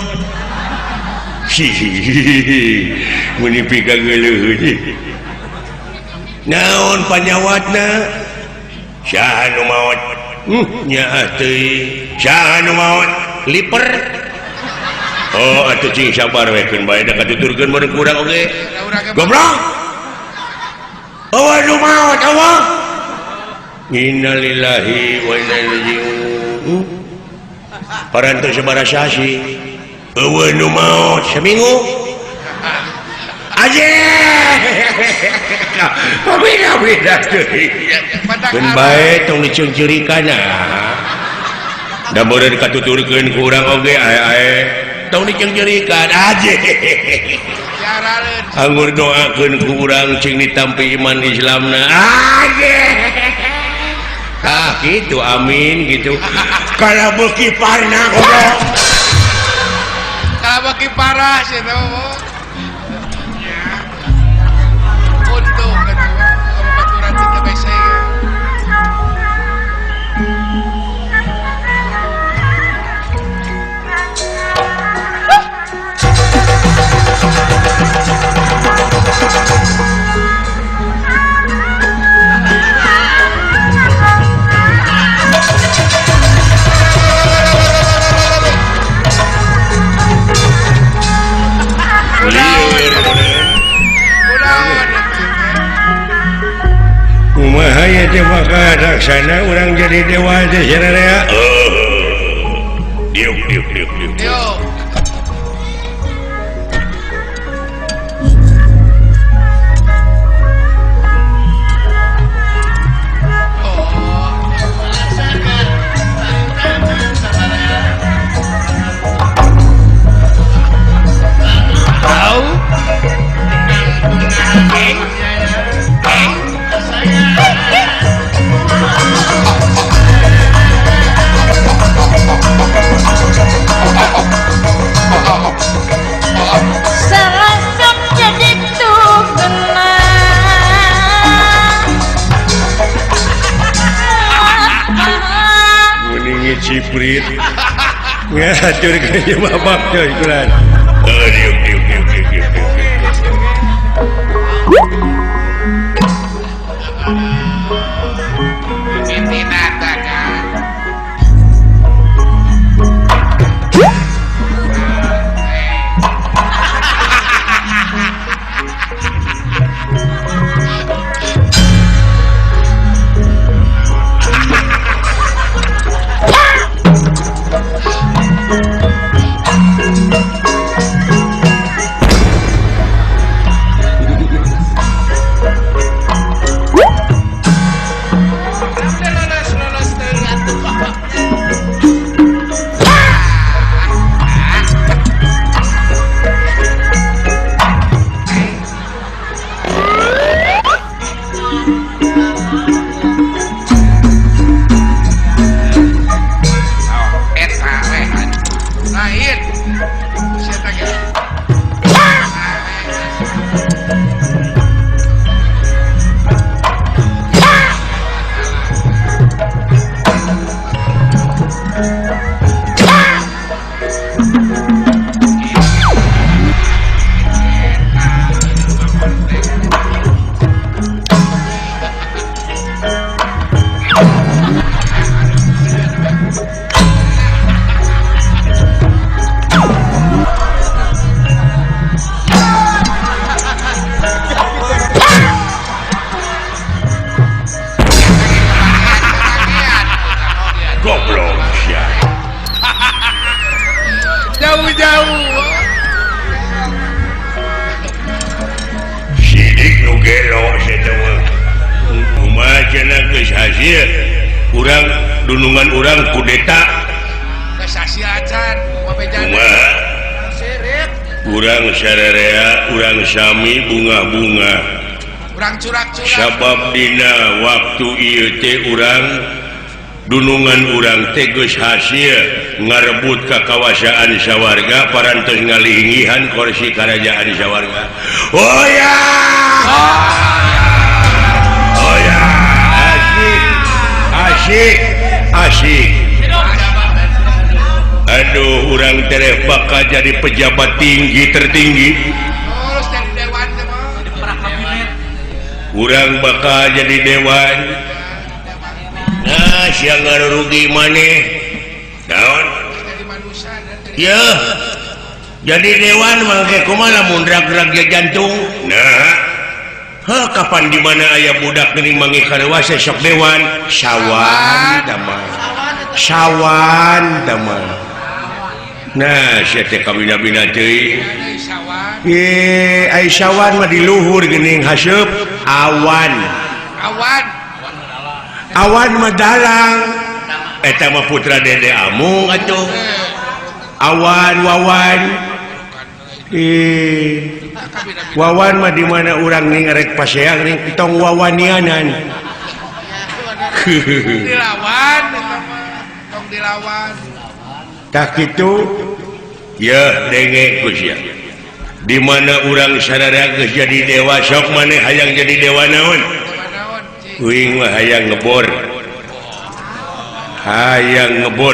Mun nepi ka geuleuh. Naon panyawatna? Saha nu maot? Nya atuh. Saha nu maot? Liper. Oh, atuh cing sabar we keun bae da katuturkeun meureun kurang oge. Goblok. Oh, nu maot awak. Innalillahi wa inna ilaihi raji'un. Parantos sabaraha sasi. Eueuh nu maot seminggu. Aje. Pabila-bila teuing. Keun bae tong diceungceurikan ah. Da meureun katuturkeun ku urang oge ae-ae. Tong diceungceurikan aje. Anggur doakeun ku urang cing ditampi iman Islamna. Aje. Ah gitu amin gitu. Kalau beuki parna goblok. Kalau beuki parah sih teh mah. Untung atuh baturan teh bese. Kumaha ya teh maka laksana urang jadi dewa teh sararea. Diuk diuk diuk diuk. Ngiciprit ngatur ke babak coy kurang. Diuk diuk diuk diuk diuk. Urang dunungan urang kudeta urang sarerea urang sami bunga-bunga sabab dina waktu ieu teh urang dunungan urang teh geus hasil ngarebut ka kawasaan sawarga parantos ngalinggihan kursi karajaan sawarga. Oh ya, oh ya, asik asik asik. Aduh, urang tereh bakal jadi pejabat tinggi tertinggi. Urang bakal jadi dewan. Nah, siang rugi maneh. Naon? Ya. Jadi dewan mangke kumaha lamun drag-drag jantung. Nah. Heh, kapan di mana aya budak geuning manggih karewasa sok dewan? Sawan tama. Sawan tama. Nah, sia teh kabina-bina teuing. Eh, ai sawan mah di luhur geuning haseup awan. Awan. Awan mah dalang. Eta mah putra Dede Amung atuh. Awan wawan. Eh, wawan mah di mana urang ning rek paseang ning tong wawanianan. Dilawan eta mah, tong dilawan. Tak kitu ya denge ku sia. Di mana urang sararea geus jadi dewa sok maneh hayang jadi dewa naon? Uing mah hayang ngebor. Hayang ngebor.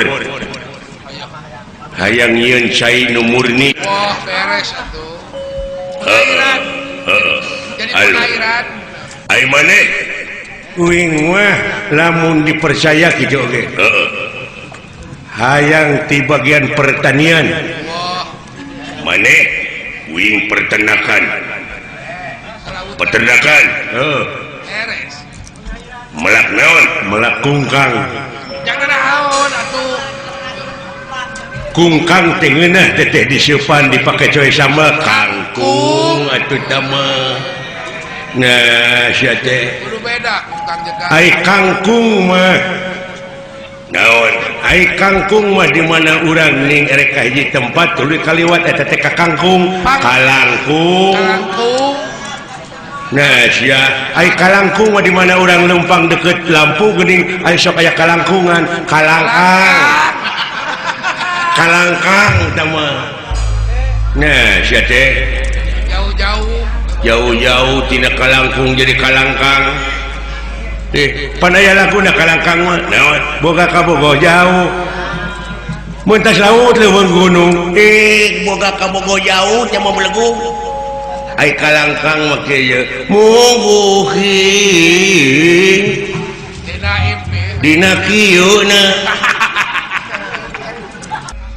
Hayang nyieun cai nu murni. Wah, beres atuh. Pengairan. Heeh. Jadi pengairan. Ai maneh? Uing mah lamun dipercaya kitu oge. Heeh. Hayang di bagian pertanian. Maneh uing peternakan. Peternakan. Heeh. Melak naon? Melak kungkang. Jangan naon atuh. Kungkang teh ngeunah teteh diseupan dipake coy sama kangkung atuh tah mah. Nah, sia teh. Kudu beda kungkang jeung ai kangkung mah. Naon? Ai kangkung mah di mana urang ning erek ka hiji tempat tuluy kaliwat eta teh ka kangkung, kalangkung. Kalangkung. Nah, sia, ai kalangkung mah di mana urang lempang deket lampu geuning ai sok aya kalangkungan, kalangkang. Kalangkang tah mah. Nah, sia teh jauh-jauh. Jauh-jauh tina kalangkung jadi kalangkang. Pan aya laguna kalangkang mah. Naon? Boga kabogoh jauh. Mentas laut leuweung gunung. Boga kabogo jauh nya mau belegung. Ai kalangkang mah kieu mungguhing. Dina impi. Dina kieu na.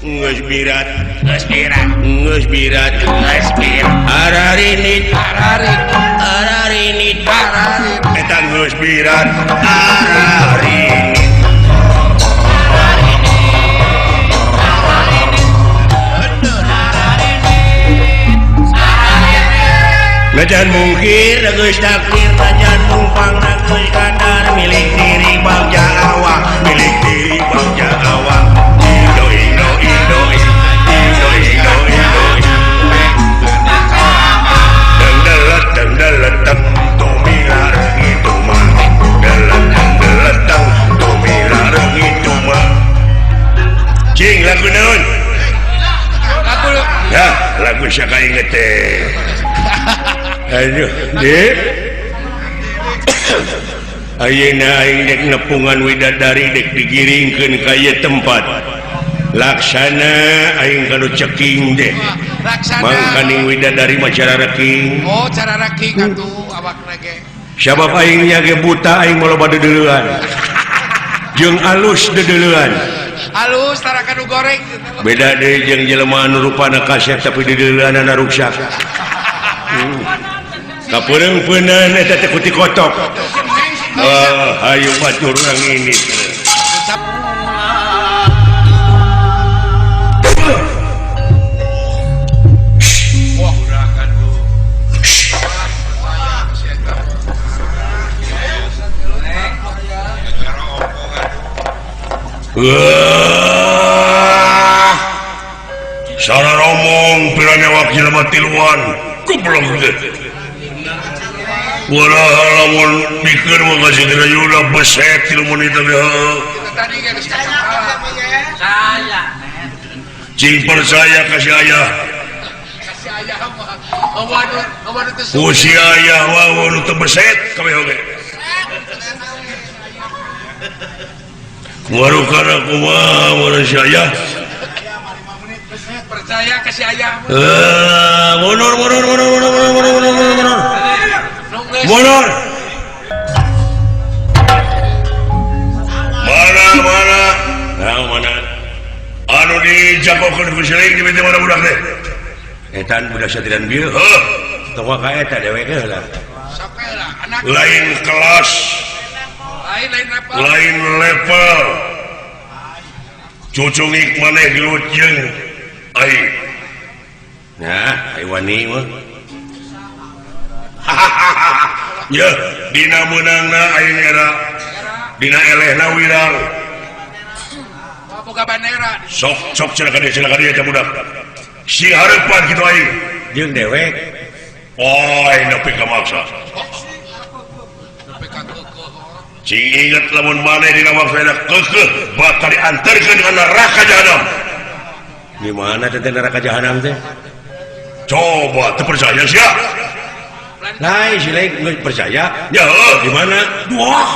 Geus birat, geus birat, geus birat, geus birat. Ararinit, ararinit, ararinit, ararinit. Eta geus birat, ararinit. Najan mungkir geus takdir, najan mumpang geus kadar milik diri bagja awak, milik diri bagja awak. Indo Indo Indo Indo Indo Indo. Deng delet deng delet deng tumilar itu mah. Delet deng delet deng tumilar itu mah. Cing lagu naon? Lagu ya, lagu siapa inget teh? Aduh, Dek. Ayeuna aing dek nepungan widadari dek digiringkeun ka ieu tempat. Laksana aing kanu ceking deh. Laksana. Mangkaning widadari mah cara reking. Oh, cara reking atuh awakna ge. Sabab aing nya ge buta aing mah loba deudeulean. Jeung alus deudeulean. Alus tara kanu goreng. Beda deui jeung jelema anu rupana kasep tapi deudeuleanana ruksak. Kapereung-peunan eta teh kuti kotok. Ah, hayu batur urang ini. Wah. Sarah romong pira newak jelema tiluan. Goblok teh. Walah lamun mikir mah kasih kira yuda beset tilu menit teh. Tadi geus saya. Cing percaya kasih ayah. Kasih ayah mah. Awan teu. Ku si ayah wae nu teu beset kabeh oge. Warukana kumaha mun si ayah. Percaya kasih ayah. Mundur mundur mundur mundur mundur mundur mundur mundur. Mundur. Mana mana? Nah, mana? Anu dijagokeun ku siling di mana budak teh? Etan budak satiran bieu. Heuh. Tong ka eta dewek heula. Sok heula anak. Lain kelas. Lain lain level. Lain level. Cucungik maneh gelut jeung aing. Nah, ai wani mah. Ya, dina meunangna aing era. Dina elehna wirang. Boga bandera. Sok sok cenah ka dieu eta budak. Si hareupan kitu aing. Jeung dewek. Oh, nepi ka maksa. Nepi ka keukeuh. Cing inget lamun maneh dina maksana keukeuh bakal diantarkeun ka neraka jahanam. Di mana teh neraka jahanam teh? Coba teu percaya sia. Lain si lain geus percaya. Ya, di mana? Wah.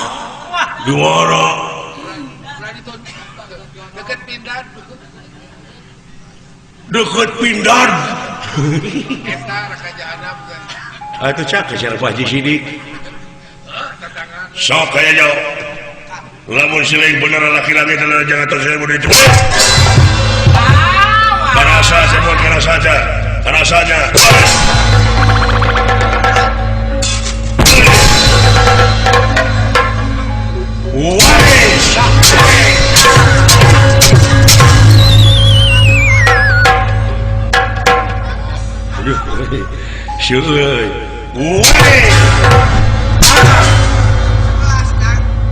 Di mana? Deket Pindan. Deket Pindan. Eta neraka jahanam teh. Atuh cak ka Pak Haji Sidik. Sok aya jauh. Lamun si lain bener laki-laki teh jangan terus saya mun dijebak. Karasa sebut karasa aja. Karasanya.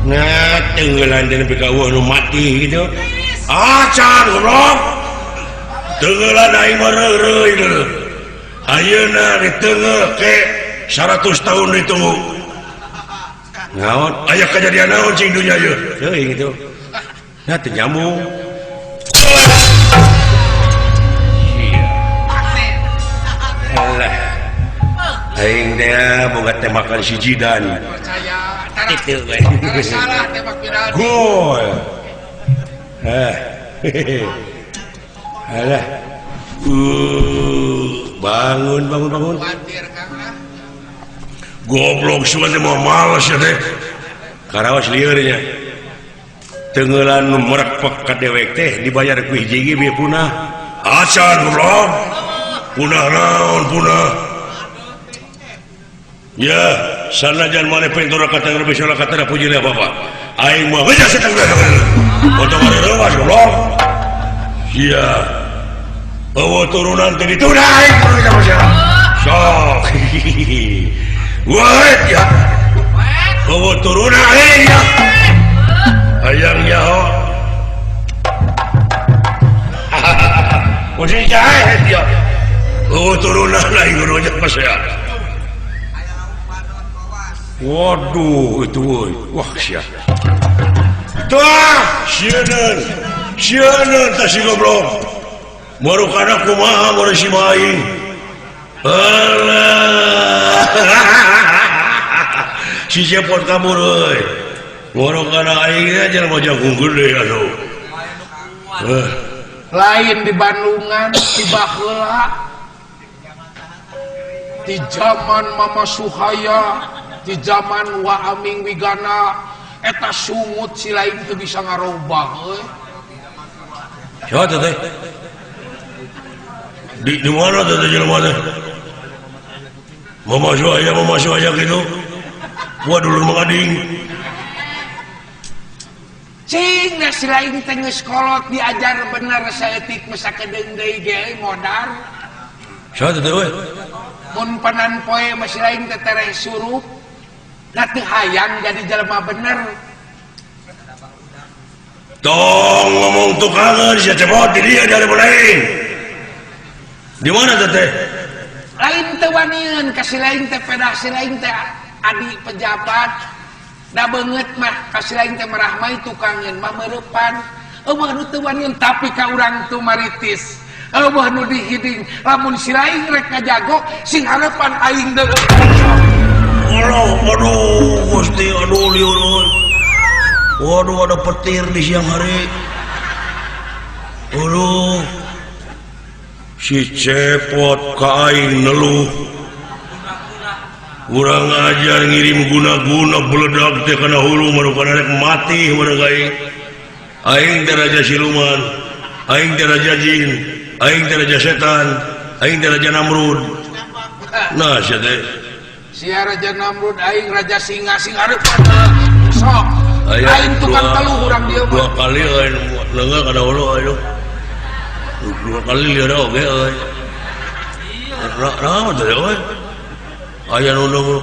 Nah, tenggelan dan PKU anu mati gitu. Acan goblok. Tenggelan aing mah reureuy deui. Ayeuna ditenggeul ke 100 tahun ditunggu. Naon? Aya kejadian naon cing dunya ieu? Teuing gitu. Nah, teu nyambung. Alah. Aing teh boga tembakan si Jidan. Percaya. Itu we. Salah tembak penalti. Gol. Hah. Alah. Bangun bangun bangun. Goblok semua teh mau males ya teh. Karawas lieur nya. Tenggelan nu merekpek ka dewek teh dibayar ku hiji ge bieu punah. Acan goblok. Punah naon punah. Ya, sanajan maneh pentura kata lebih salah kata puji lah bapak. Aing mah geus seteng potong reuwas goblok. Sia. Eueuh turunan teh dituna aing kudu sama sia. Sok. Wah ya. Eueuh turunan aing ya. Hayang nyaho. Kucing jahe ya. Eueuh turunan aing kudu sama sia. Waduh itu woi. Wah sia. Tah, sieun. Sieun tah si goblok. Marukana kumaha mun si aing. Alah. Si cepot kabur euy. Marukana aing teh jelema jangkung gede atuh. Lain di Bandungan di baheula. Di zaman Mama Suhaya, di zaman Wa Aming Wigana, eta sungut si lain teu bisa ngarobah euy. Siapa teh? Di mana teh jelema teh? Mama Suhaya gitu. Gua dulur mengading. Cing da si lain teh geus kolot diajar bener saeutik mah sakedeung deui ge modar. Siapa teh euy? Mun panan poe mah si lain teh tereh surup. Da teu hayang jadi jelema bener. Tong ngomong tukangan sia cepot di dia dari lain. Di mana teh? Lain teu wanian ka si lain teh pedah si lain teh adi pejabat. Da beungeut mah ka si lain teh merahmai tukangeun mah meurepan. Eueuh nu teu wanian tapi ka urang tu maritis. Eueuh nu dihiding lamun si lain rek ngajago sing harepan aing deui. Allah, aduh, Gusti, aduh, liur, waduh, ada petir di siang hari. Aduh, si cepot ka aing neluh. Urang ajar ngirim guna-guna beledak teh kana hulu marukana rek mati maruk aing. Aing teh raja siluman, aing teh raja jin, aing teh raja setan, aing teh raja Namrud. Nah, sia teh. Sia raja Namrud aing raja singa sing hareupan sok. Aing tukang teluh urang dieu mah. Dua kali aing leungeuh kana hulu aduh. Dua kali lieur oge euy. Naon teh euy? Aya nu neungeun.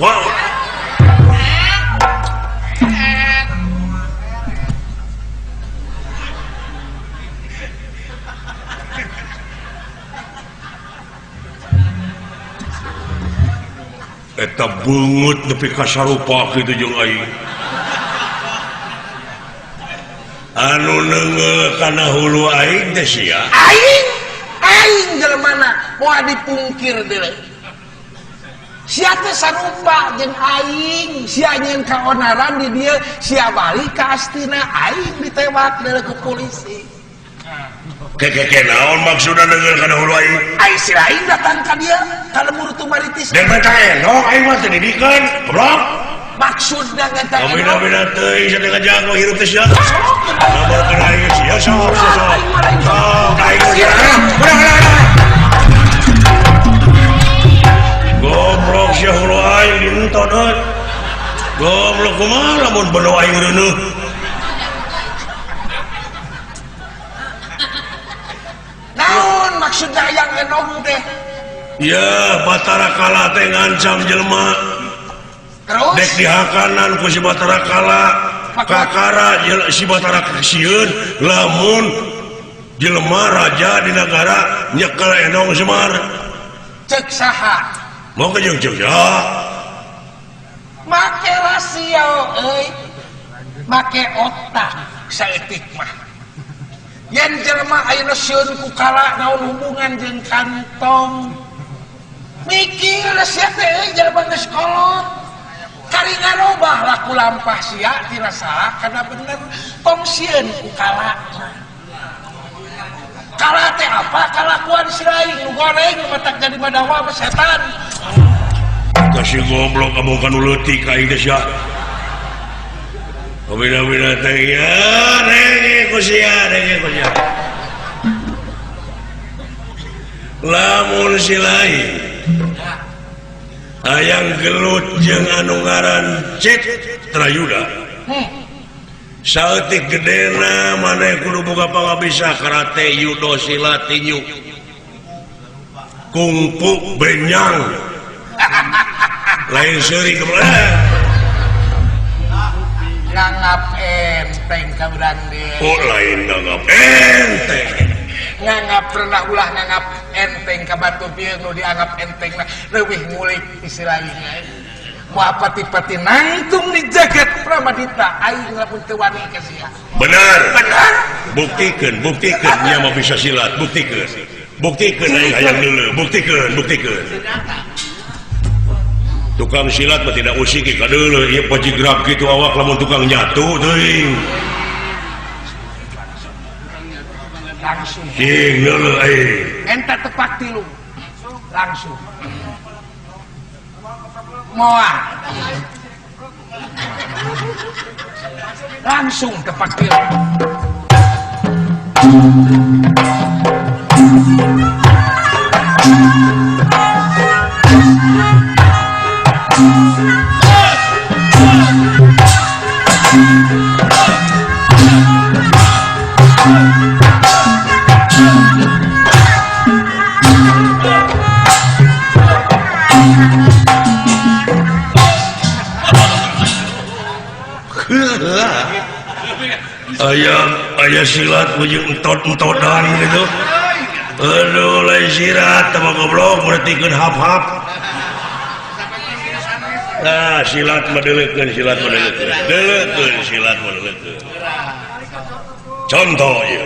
Eta beungeut nepi ka sarupa kitu jeung aing. Anu neungeul kana hulu aing teh sia. Aing, aing jelemana moal dipungkir deui. Sia teh sarupa jeung aing, sia nyeun kaonaran di dieu, sia balik ka Astina, aing ditewak deui ku polisi. Keke naon maksudna neungeul kana hulu aing? Aing si lain datang ka dieu, ka lembur Tumaritis. Dan menta endong aing mah teu didikeun, goblok. Maksudna ngenta endong. Bina-bina teuing sia teh ngajago hirup teh sia. Laporkeun aing sia sok sok. Sok aing sia. Udah. Goblok sia hulu aing dientot euy. Goblok kumaha lamun beno aing reuneuh. Naon maksudna hayang endong teh? Ya, Batara Kala teh ngancam jelema. Terus? Dek dihakanan ku si Batara Kala. Kakara si Batara sieun lamun jelema raja di nagara nyekel endong Semar. Cek saha? Mau ke jeung cek saha? Make rasio euy. Make otak saeutik mah. Yen jelema ayeuna sieun ku kala naon hubungan jeung kantong. Mikir sia teh euy jelema geus kolot. Kari ngarobah laku lampah sia tina salah kana bener. Tong sieun ku kala. Kala teh apa? Kalakuan si lain nu goreng nu matak jadi madawa mah setan. Kasih goblok kamu kan leutik aing teh sia. Bina-bina teh ya renge ku sia, renge ku sia. Lamun si lain hayang gelut jeung anu ngaran Cek Trayuda. Saeutik gedena maneh kudu boga pangabisa karate, judo, silat, tinju, kungfu, benyang. Lain seuri goblok. Nganggap enteng ka urang deui. Oh lain nganggap enteng. Nganggap pernah ulah nganggap enteng ka batu bieu nu dianggap enteng na leuwih ngulik istilahna. Moal pati-pati nangtung di jagat Pramadita aing lamun teu wani ka sia. Benar. Benar. Buktikeun, buktikeun nya mah bisa silat, buktikeun. Buktikeun aing hayang deuleu, buktikeun, buktikeun. Tukang silat mah tidak usik ka deuleu, ieu pajigrab kitu awak lamun tukang nyatu teuing. Langsung. Cing deuleu aing. Enta tepak tilu. Langsung. Moal. Langsung tepak tilu. Ayah silat ujung entot-entotan gitu. Aduh lain sirat sama goblok mertikeun hap-hap. Nah silat mah deuleukeun, silat mah deuleukeun. Deuleukeun silat mah deuleukeun. Contoh ieu.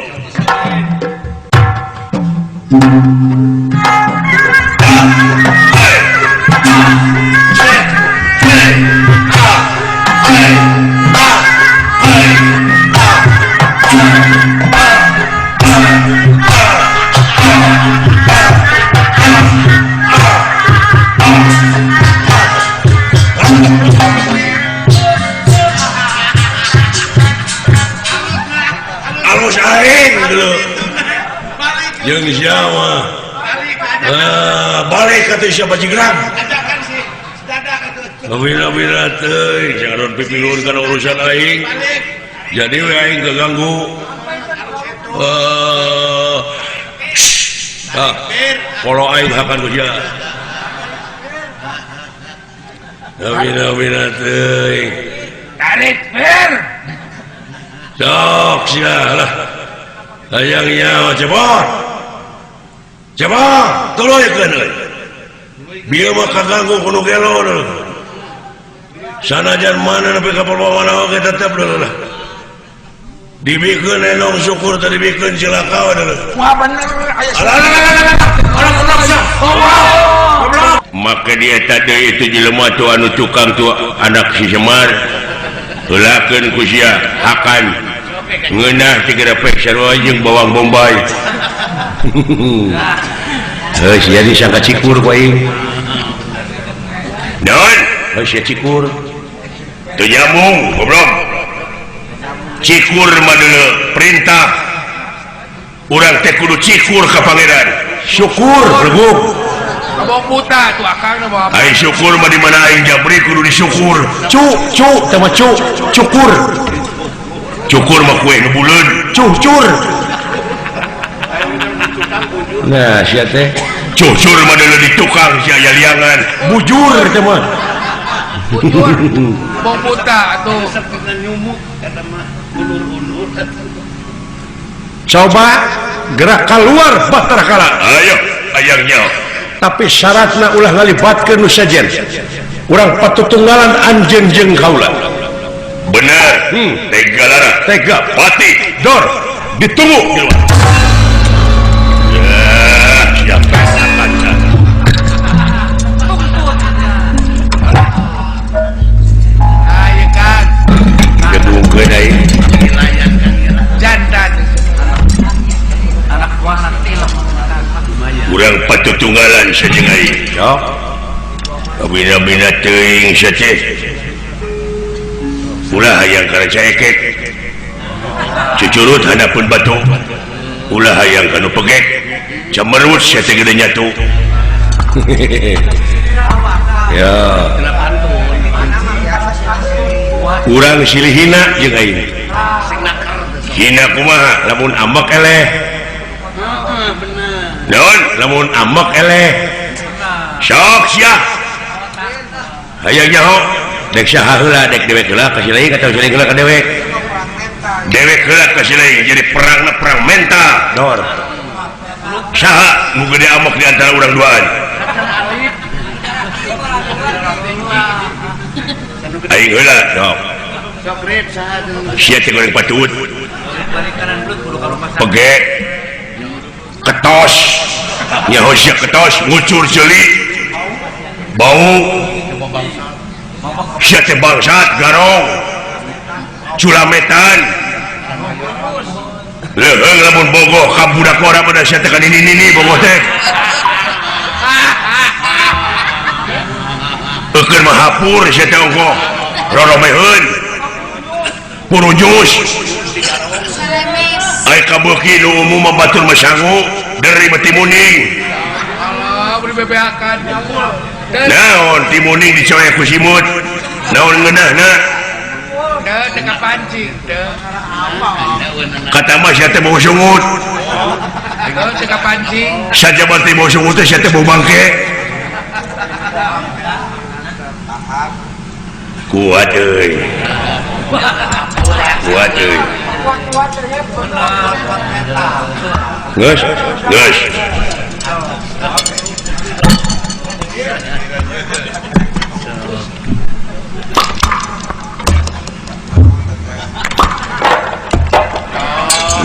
Alus aing dulu. Jeung siapa? Balik atuh sia bajigrang. Bina-bina teuing jangan pipilun kana urusan aing. Jadi we aing keganggu. Kalau aing hakan ku sia. Bina-bina teuing. Tarik per. Sok sia lah. Hayang nyawa cebor. Cebor, tuluy keun euy. Bieu mah kaganggu ku nu gelo deuleu. Sanajan mana nepi ka mana oge tetep deuleu lah. Dibikeun enong syukur teu dibikeun cilaka we deuleu. Wah bener aya. Maka dia tadi itu jelema tu anu tukang tu anak si Semar. Heulakeun ku sia hakan ngeunah tiga pek sarua jeung bawang bombay. Heuh sia disangka cikur ku aing. Naon? Heuh sia cikur. Teu nyambung goblok. Cikur mah deuleu perintah. Urang teh kudu cikur ka pangeran. Syukur reguk. Bawa buta tuh akang bawa apa? Ai syukur mah di mana aing jabri kudu disyukur. Cu cu teh mah cu cukur. Cukur mah kue nu buleun. Cucur. Nah sia teh cucur mah deuleu di tukang sia aya liangan. Bujur teh mah. Bujur. Bawa buta atuh. Nyumuk kata mah ulur-ulur. Coba gerak keluar Bahtera Kala. Ayo ayangnya. Tapi syaratna ulah ngalibatkeun nu sejen. Urang patutunggalan anjeun jeung kaula. Bener. Tega lara, tega pati, dor, ditunggu di luar. Ya, siapa akan Ayo kan. Gedungkeun aing. Jantan. Anak buah anak tilem. Urang patutunggalan saja aing. Sok. Kabina-bina teuing sia teh. Ulah hayang kana caekek. Cucurut handapeun batu. Ulah hayang kanu pegek. Camerut sia teh gede nyatu. Ya. Urang silih hina jeung aing. Hina kumaha lamun ambek eleh. Naon lamun ambek eleh. Sok sia. Hayang nyaho dek saha heula dek dewek heula ka si lain atawa si lain heula ka dewek. Dewek heula ka si lain jadi perangna perang mental. Dor. Saha nu gede ambek di antara urang duaan? Aing heula sok. Sia teh goreng patut. Pegek. Ketos. Nyaho sia ketos ngucur ceuli. Bau. Sia teh bangsat garong. Culametan. Leuheung lamun bogoh ka budak ora pada sia teh ka nini-nini bogoh teh. Eukeun mah hapur sia teh ongkoh. Roromeheun. Purujus. Ai kabeuki nu umum mah batur mah sangu deri mah timuning. Allah beri bebeakan. Naon timuning dicoek ku simut. Naon ngeunahna? Teu teu kapancing teu. Kata mah sia teh bau sungut. Teu teu kapancing. Sajaban teh bau sungut teh sia teh bau bangke. Kuat euy. Kuat euy. Geus, geus.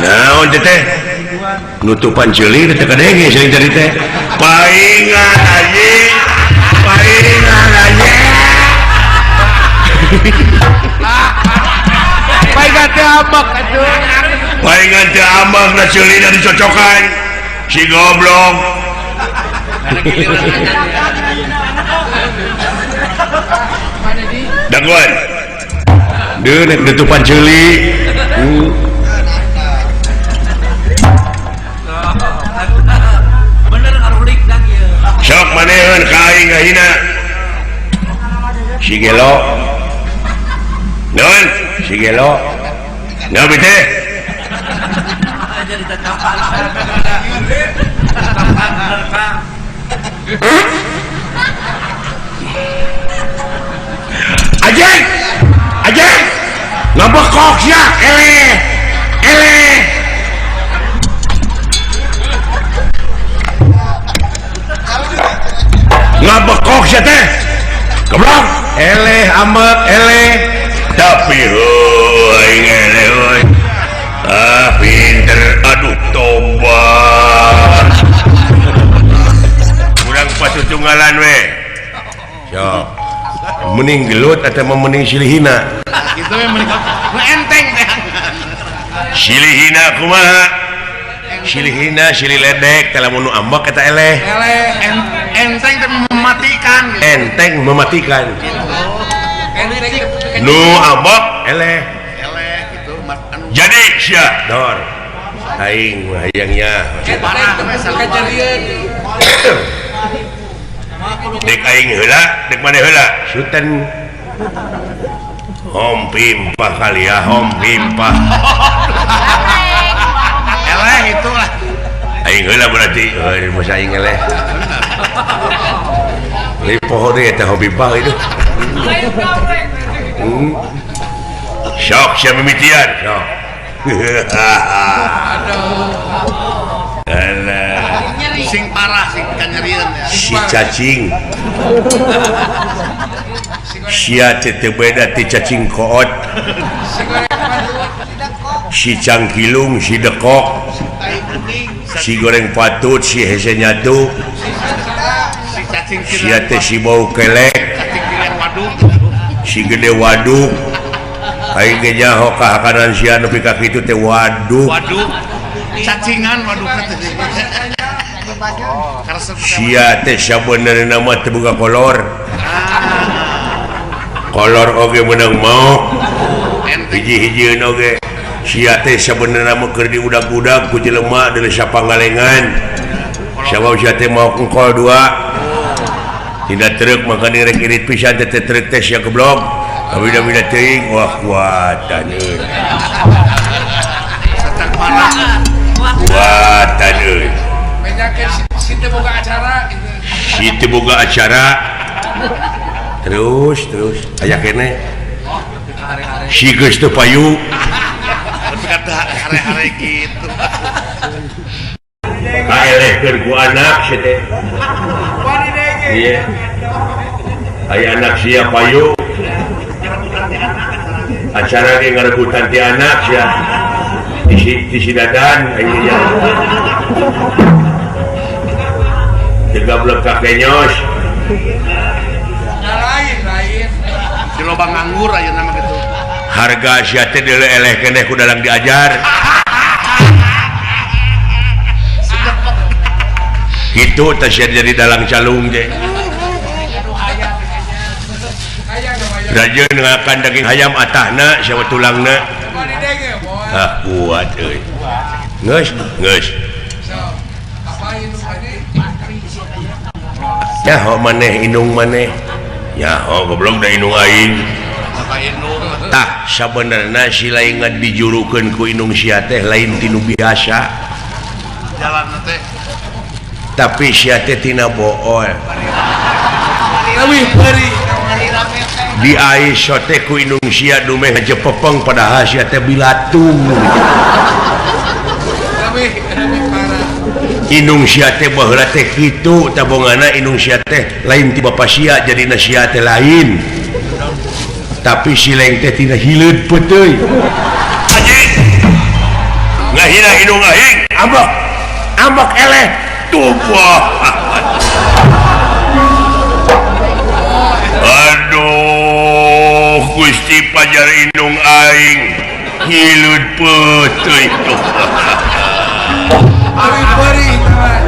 Naon teh teh? Nutupan ceuli teh kadenge seuling tadi teh. Paingan anjing. Paingan anjing. Paingan teh ambek atuh. Paingan teh ambek na ceulina dicocokan. Si goblok. Daguan. Deun nek nutupan ceuli. Sok manehan ka aing ngahina. Si gelo. Naon? Si gelo. Naon teh? Ajeng! Ajeng! Ngabekok sia, eleh. Eleh. Ngabekok sia teh. Goblok. Eleh ambek eleh. Tapi heuy eleh euy. Ah pinter aduh tobat. Urang patutunggalan we. Sok. Mending gelut atau mending silihina? Kitu we mending enteng teh. Silihina kumaha? Silihina silih ledek teh lamun nu ambek eta eleh. Eleh enteng teh mematikan. Enteng mematikan. Nu ambek eleh. Eleh gitu Jadi sia dor. Aing hayangnya. Dek aing heula, dek maneh heula. Suten. Hom pimpah kali ya, hom pimpah. Eleh itulah. Aing heula berarti, euy masa aing eleh. Li poho deui eta hom pimpah itu. Sok sia mimitian, sok. Alah. Sing parah sing kanyerieun ya. Si cacing. Sia teh teu beda ti cacing koot. Si cangkilung, si dekok. Si goreng patut, si hese nyatu. Sia teh si bau kelek. Si gede waduk. Aing ge nyaho ka hakanan sia nepi ka kitu teh waduk. Waduk. Cacingan waduk teh. Sia teh sabenerna mah teu boga kolor. Kolor oge meunang maok. Hiji-hijieun oge. Sia teh sabenerna mah keur diudag-udag ku jelema deuleu sapangalengan. Sabab sia teh maok engkol dua. Tidak truk maka direk irit pisan teh truk teh sia goblok. Abida-bida teuing wah kuatan euy. Kuatan euy. Si teu boga acara gitu. Si teu boga acara. Terus aya keneh. Si geus teu payu. Tapi kata hare-hare gitu. Kaelehkeun ku anak si teh. Iya. Aya anak sia payu. Acara ge ngarebutan ti anak sia. Di si dadan aya ya. Digablek ka kenyos. Lain. Di lobang nganggur ayeuna mah kitu. Harga sia teh deuleu eleh keneh ku dalang diajar. Kitu teh sia jadi dalang calung teh. Rajeun ngakan daging hayam atahna sia tulangna. Ah kuat euy. Geus, geus. Nyaho maneh indung maneh. Nyaho goblok da indung aing. Tah sabenerna si lain dijurukeun ku indung sia teh lain tinu biasa. Jalanna teh. Tapi sia teh tina bool. Leuwih peuri. Di aiso teh ku indung sia dumeh jepepeng padahal sia teh bilatung. Indung sia teh baheula teh kitu tabongana indung sia teh lain ti bapa sia jadina sia teh lain. Tapi si leng teh tina hileud peuteuy. Anjing. Ngahina indung aing, ambek. Ambek eleh tumpah. Aduh, Gusti pajar indung aing hileud peuteuy tuh.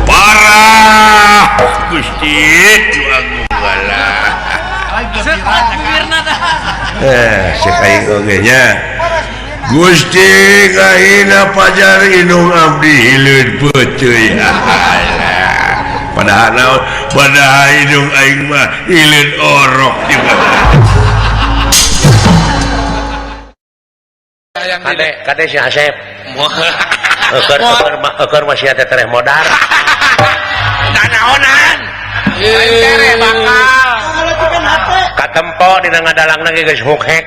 Parah Gusti Gusti ngahina pajar indung abdi hileud peuteuy. Padahal naon? Padahal indung aing mah hileud orok juga. Kade kade si Asep. Eukeur masih ada tereh modar. Danaonan. Tereh bakal. Katempo dina ngadalangna ge geus hukhek.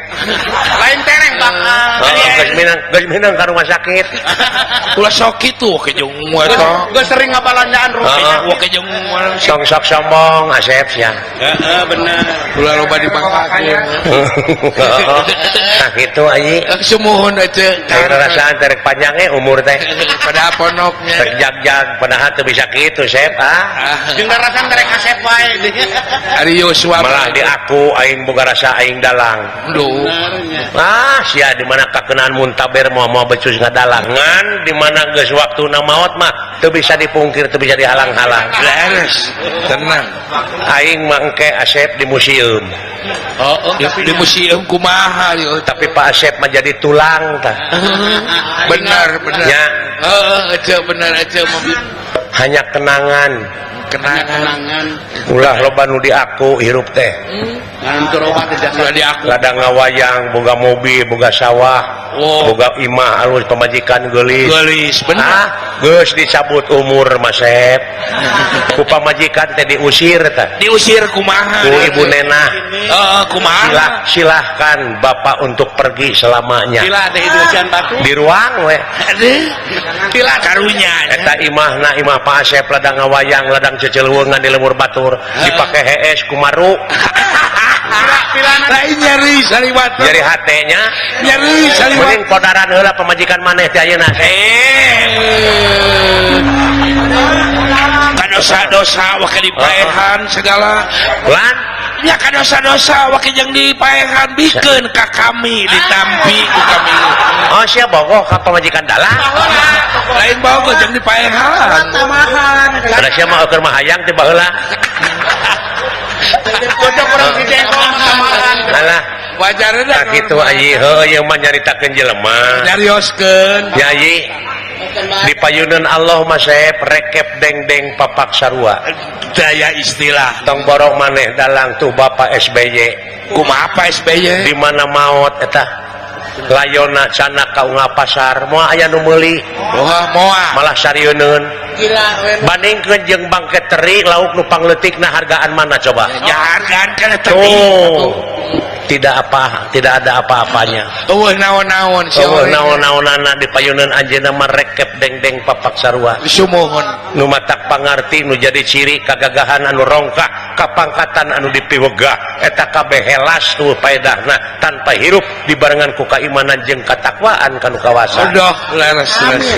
Lain tereh bakal. Geus minang ka rumah sakit. Ulah sok kitu ke jeung eta. Geus sering ngabalanjaan rupiah. Wah ke jeung sok sok sombong Asep sia. Heeh bener. Ulah loba dipangkakeun. Nah kitu ayi. Sumuhun aja. Ayo rasaan terek panjangnya umur teh. Padahal ponoknya. Terjag-jag padahal teu bisa kitu Sep ah. Jeung rasaan terek Asep wae. Ari Yosua malah di aku aing boga rasa aing dalang. Duh. Ah sia di mana kakenaan muntaber moal-moal becus ngadalangan di mana geus waktuna maot mah teu bisa dipungkir teu bisa dihalang-halang. Leres, tenang. Aing mangke Asep di museum. Oh, di museum kumaha ieu? Tapi Pak Asep mah jadi tulang tah. Benar, benar. Ya. Heeh, ece benar ece hanya kenangan. Kenangan. Ulah loba nu diaku hirup teh. Ulah diaku. Ladang ngawayang, boga mobil, boga sawah, boga imah alus pamajikan geulis. Geulis, bener. Ah, geus dicabut umur Masep. Ku pamajikan teh diusir tah. Diusir kumaha? Ku ibu nenah. Heeh, kumaha? Silahkan bapak untuk pergi selamanya. Sila teh diusian batu. Di ruang we. Sila karunya. Eta imahna imah Pak Asep ladang ngawayang, ladang ceceluweungan di lemur batur, dipake hees kumaru. Lain nyeri saliwat. Nyeri hatenya. Nyeri saliwat. Mending podaran heula pamajikan maneh teh ayeuna. Kadosa-dosa wah dipaehan segala. Lan Nya ka dosa-dosa waki jeung dipaehan bikeun ka kami ditampi ku kami. Oh sia bogoh ka pamajikan dalang. Lain bogoh jeung dipaehan. Tambahan. Kada sia mah keur mah hayang teh baheula. Cocok urang si Jengkol tambahan. Alah, Wajarna tah kitu ayi heuh ieu mah nyaritakeun jelema. Nyarioskeun. Ya ayi di payunan Allah mah saep rekep deng-deng papak sarua. Daya istilah. Tong borong maneh dalang tuh Bapak SBY. Kumaha Pak SBY? Di mana maot eta? Layona sana ka unggal pasar moal aya nu meuli. Wah, moal. Malah sarieuneun. Gila we. Bandingkeun jeung bangke teri lauk nu pangleutikna hargaan mana coba? Ya hargaan kana teri. Tuh. Tidak apa, tidak ada apa-apanya. Eueuh naon-naon si Eueuh naon-naonana di payunan anjeunna mah rekep deng-deng papak sarua. Sumuhun. Nu matak pangarti nu jadi ciri kagagahan anu rongkah, kapangkatan anu dipiwegah, eta kabeh helas tuh paedahna tanpa hirup dibarengan ku kaimanan jeung katakwaan kanu kawasa. Udah leres leres.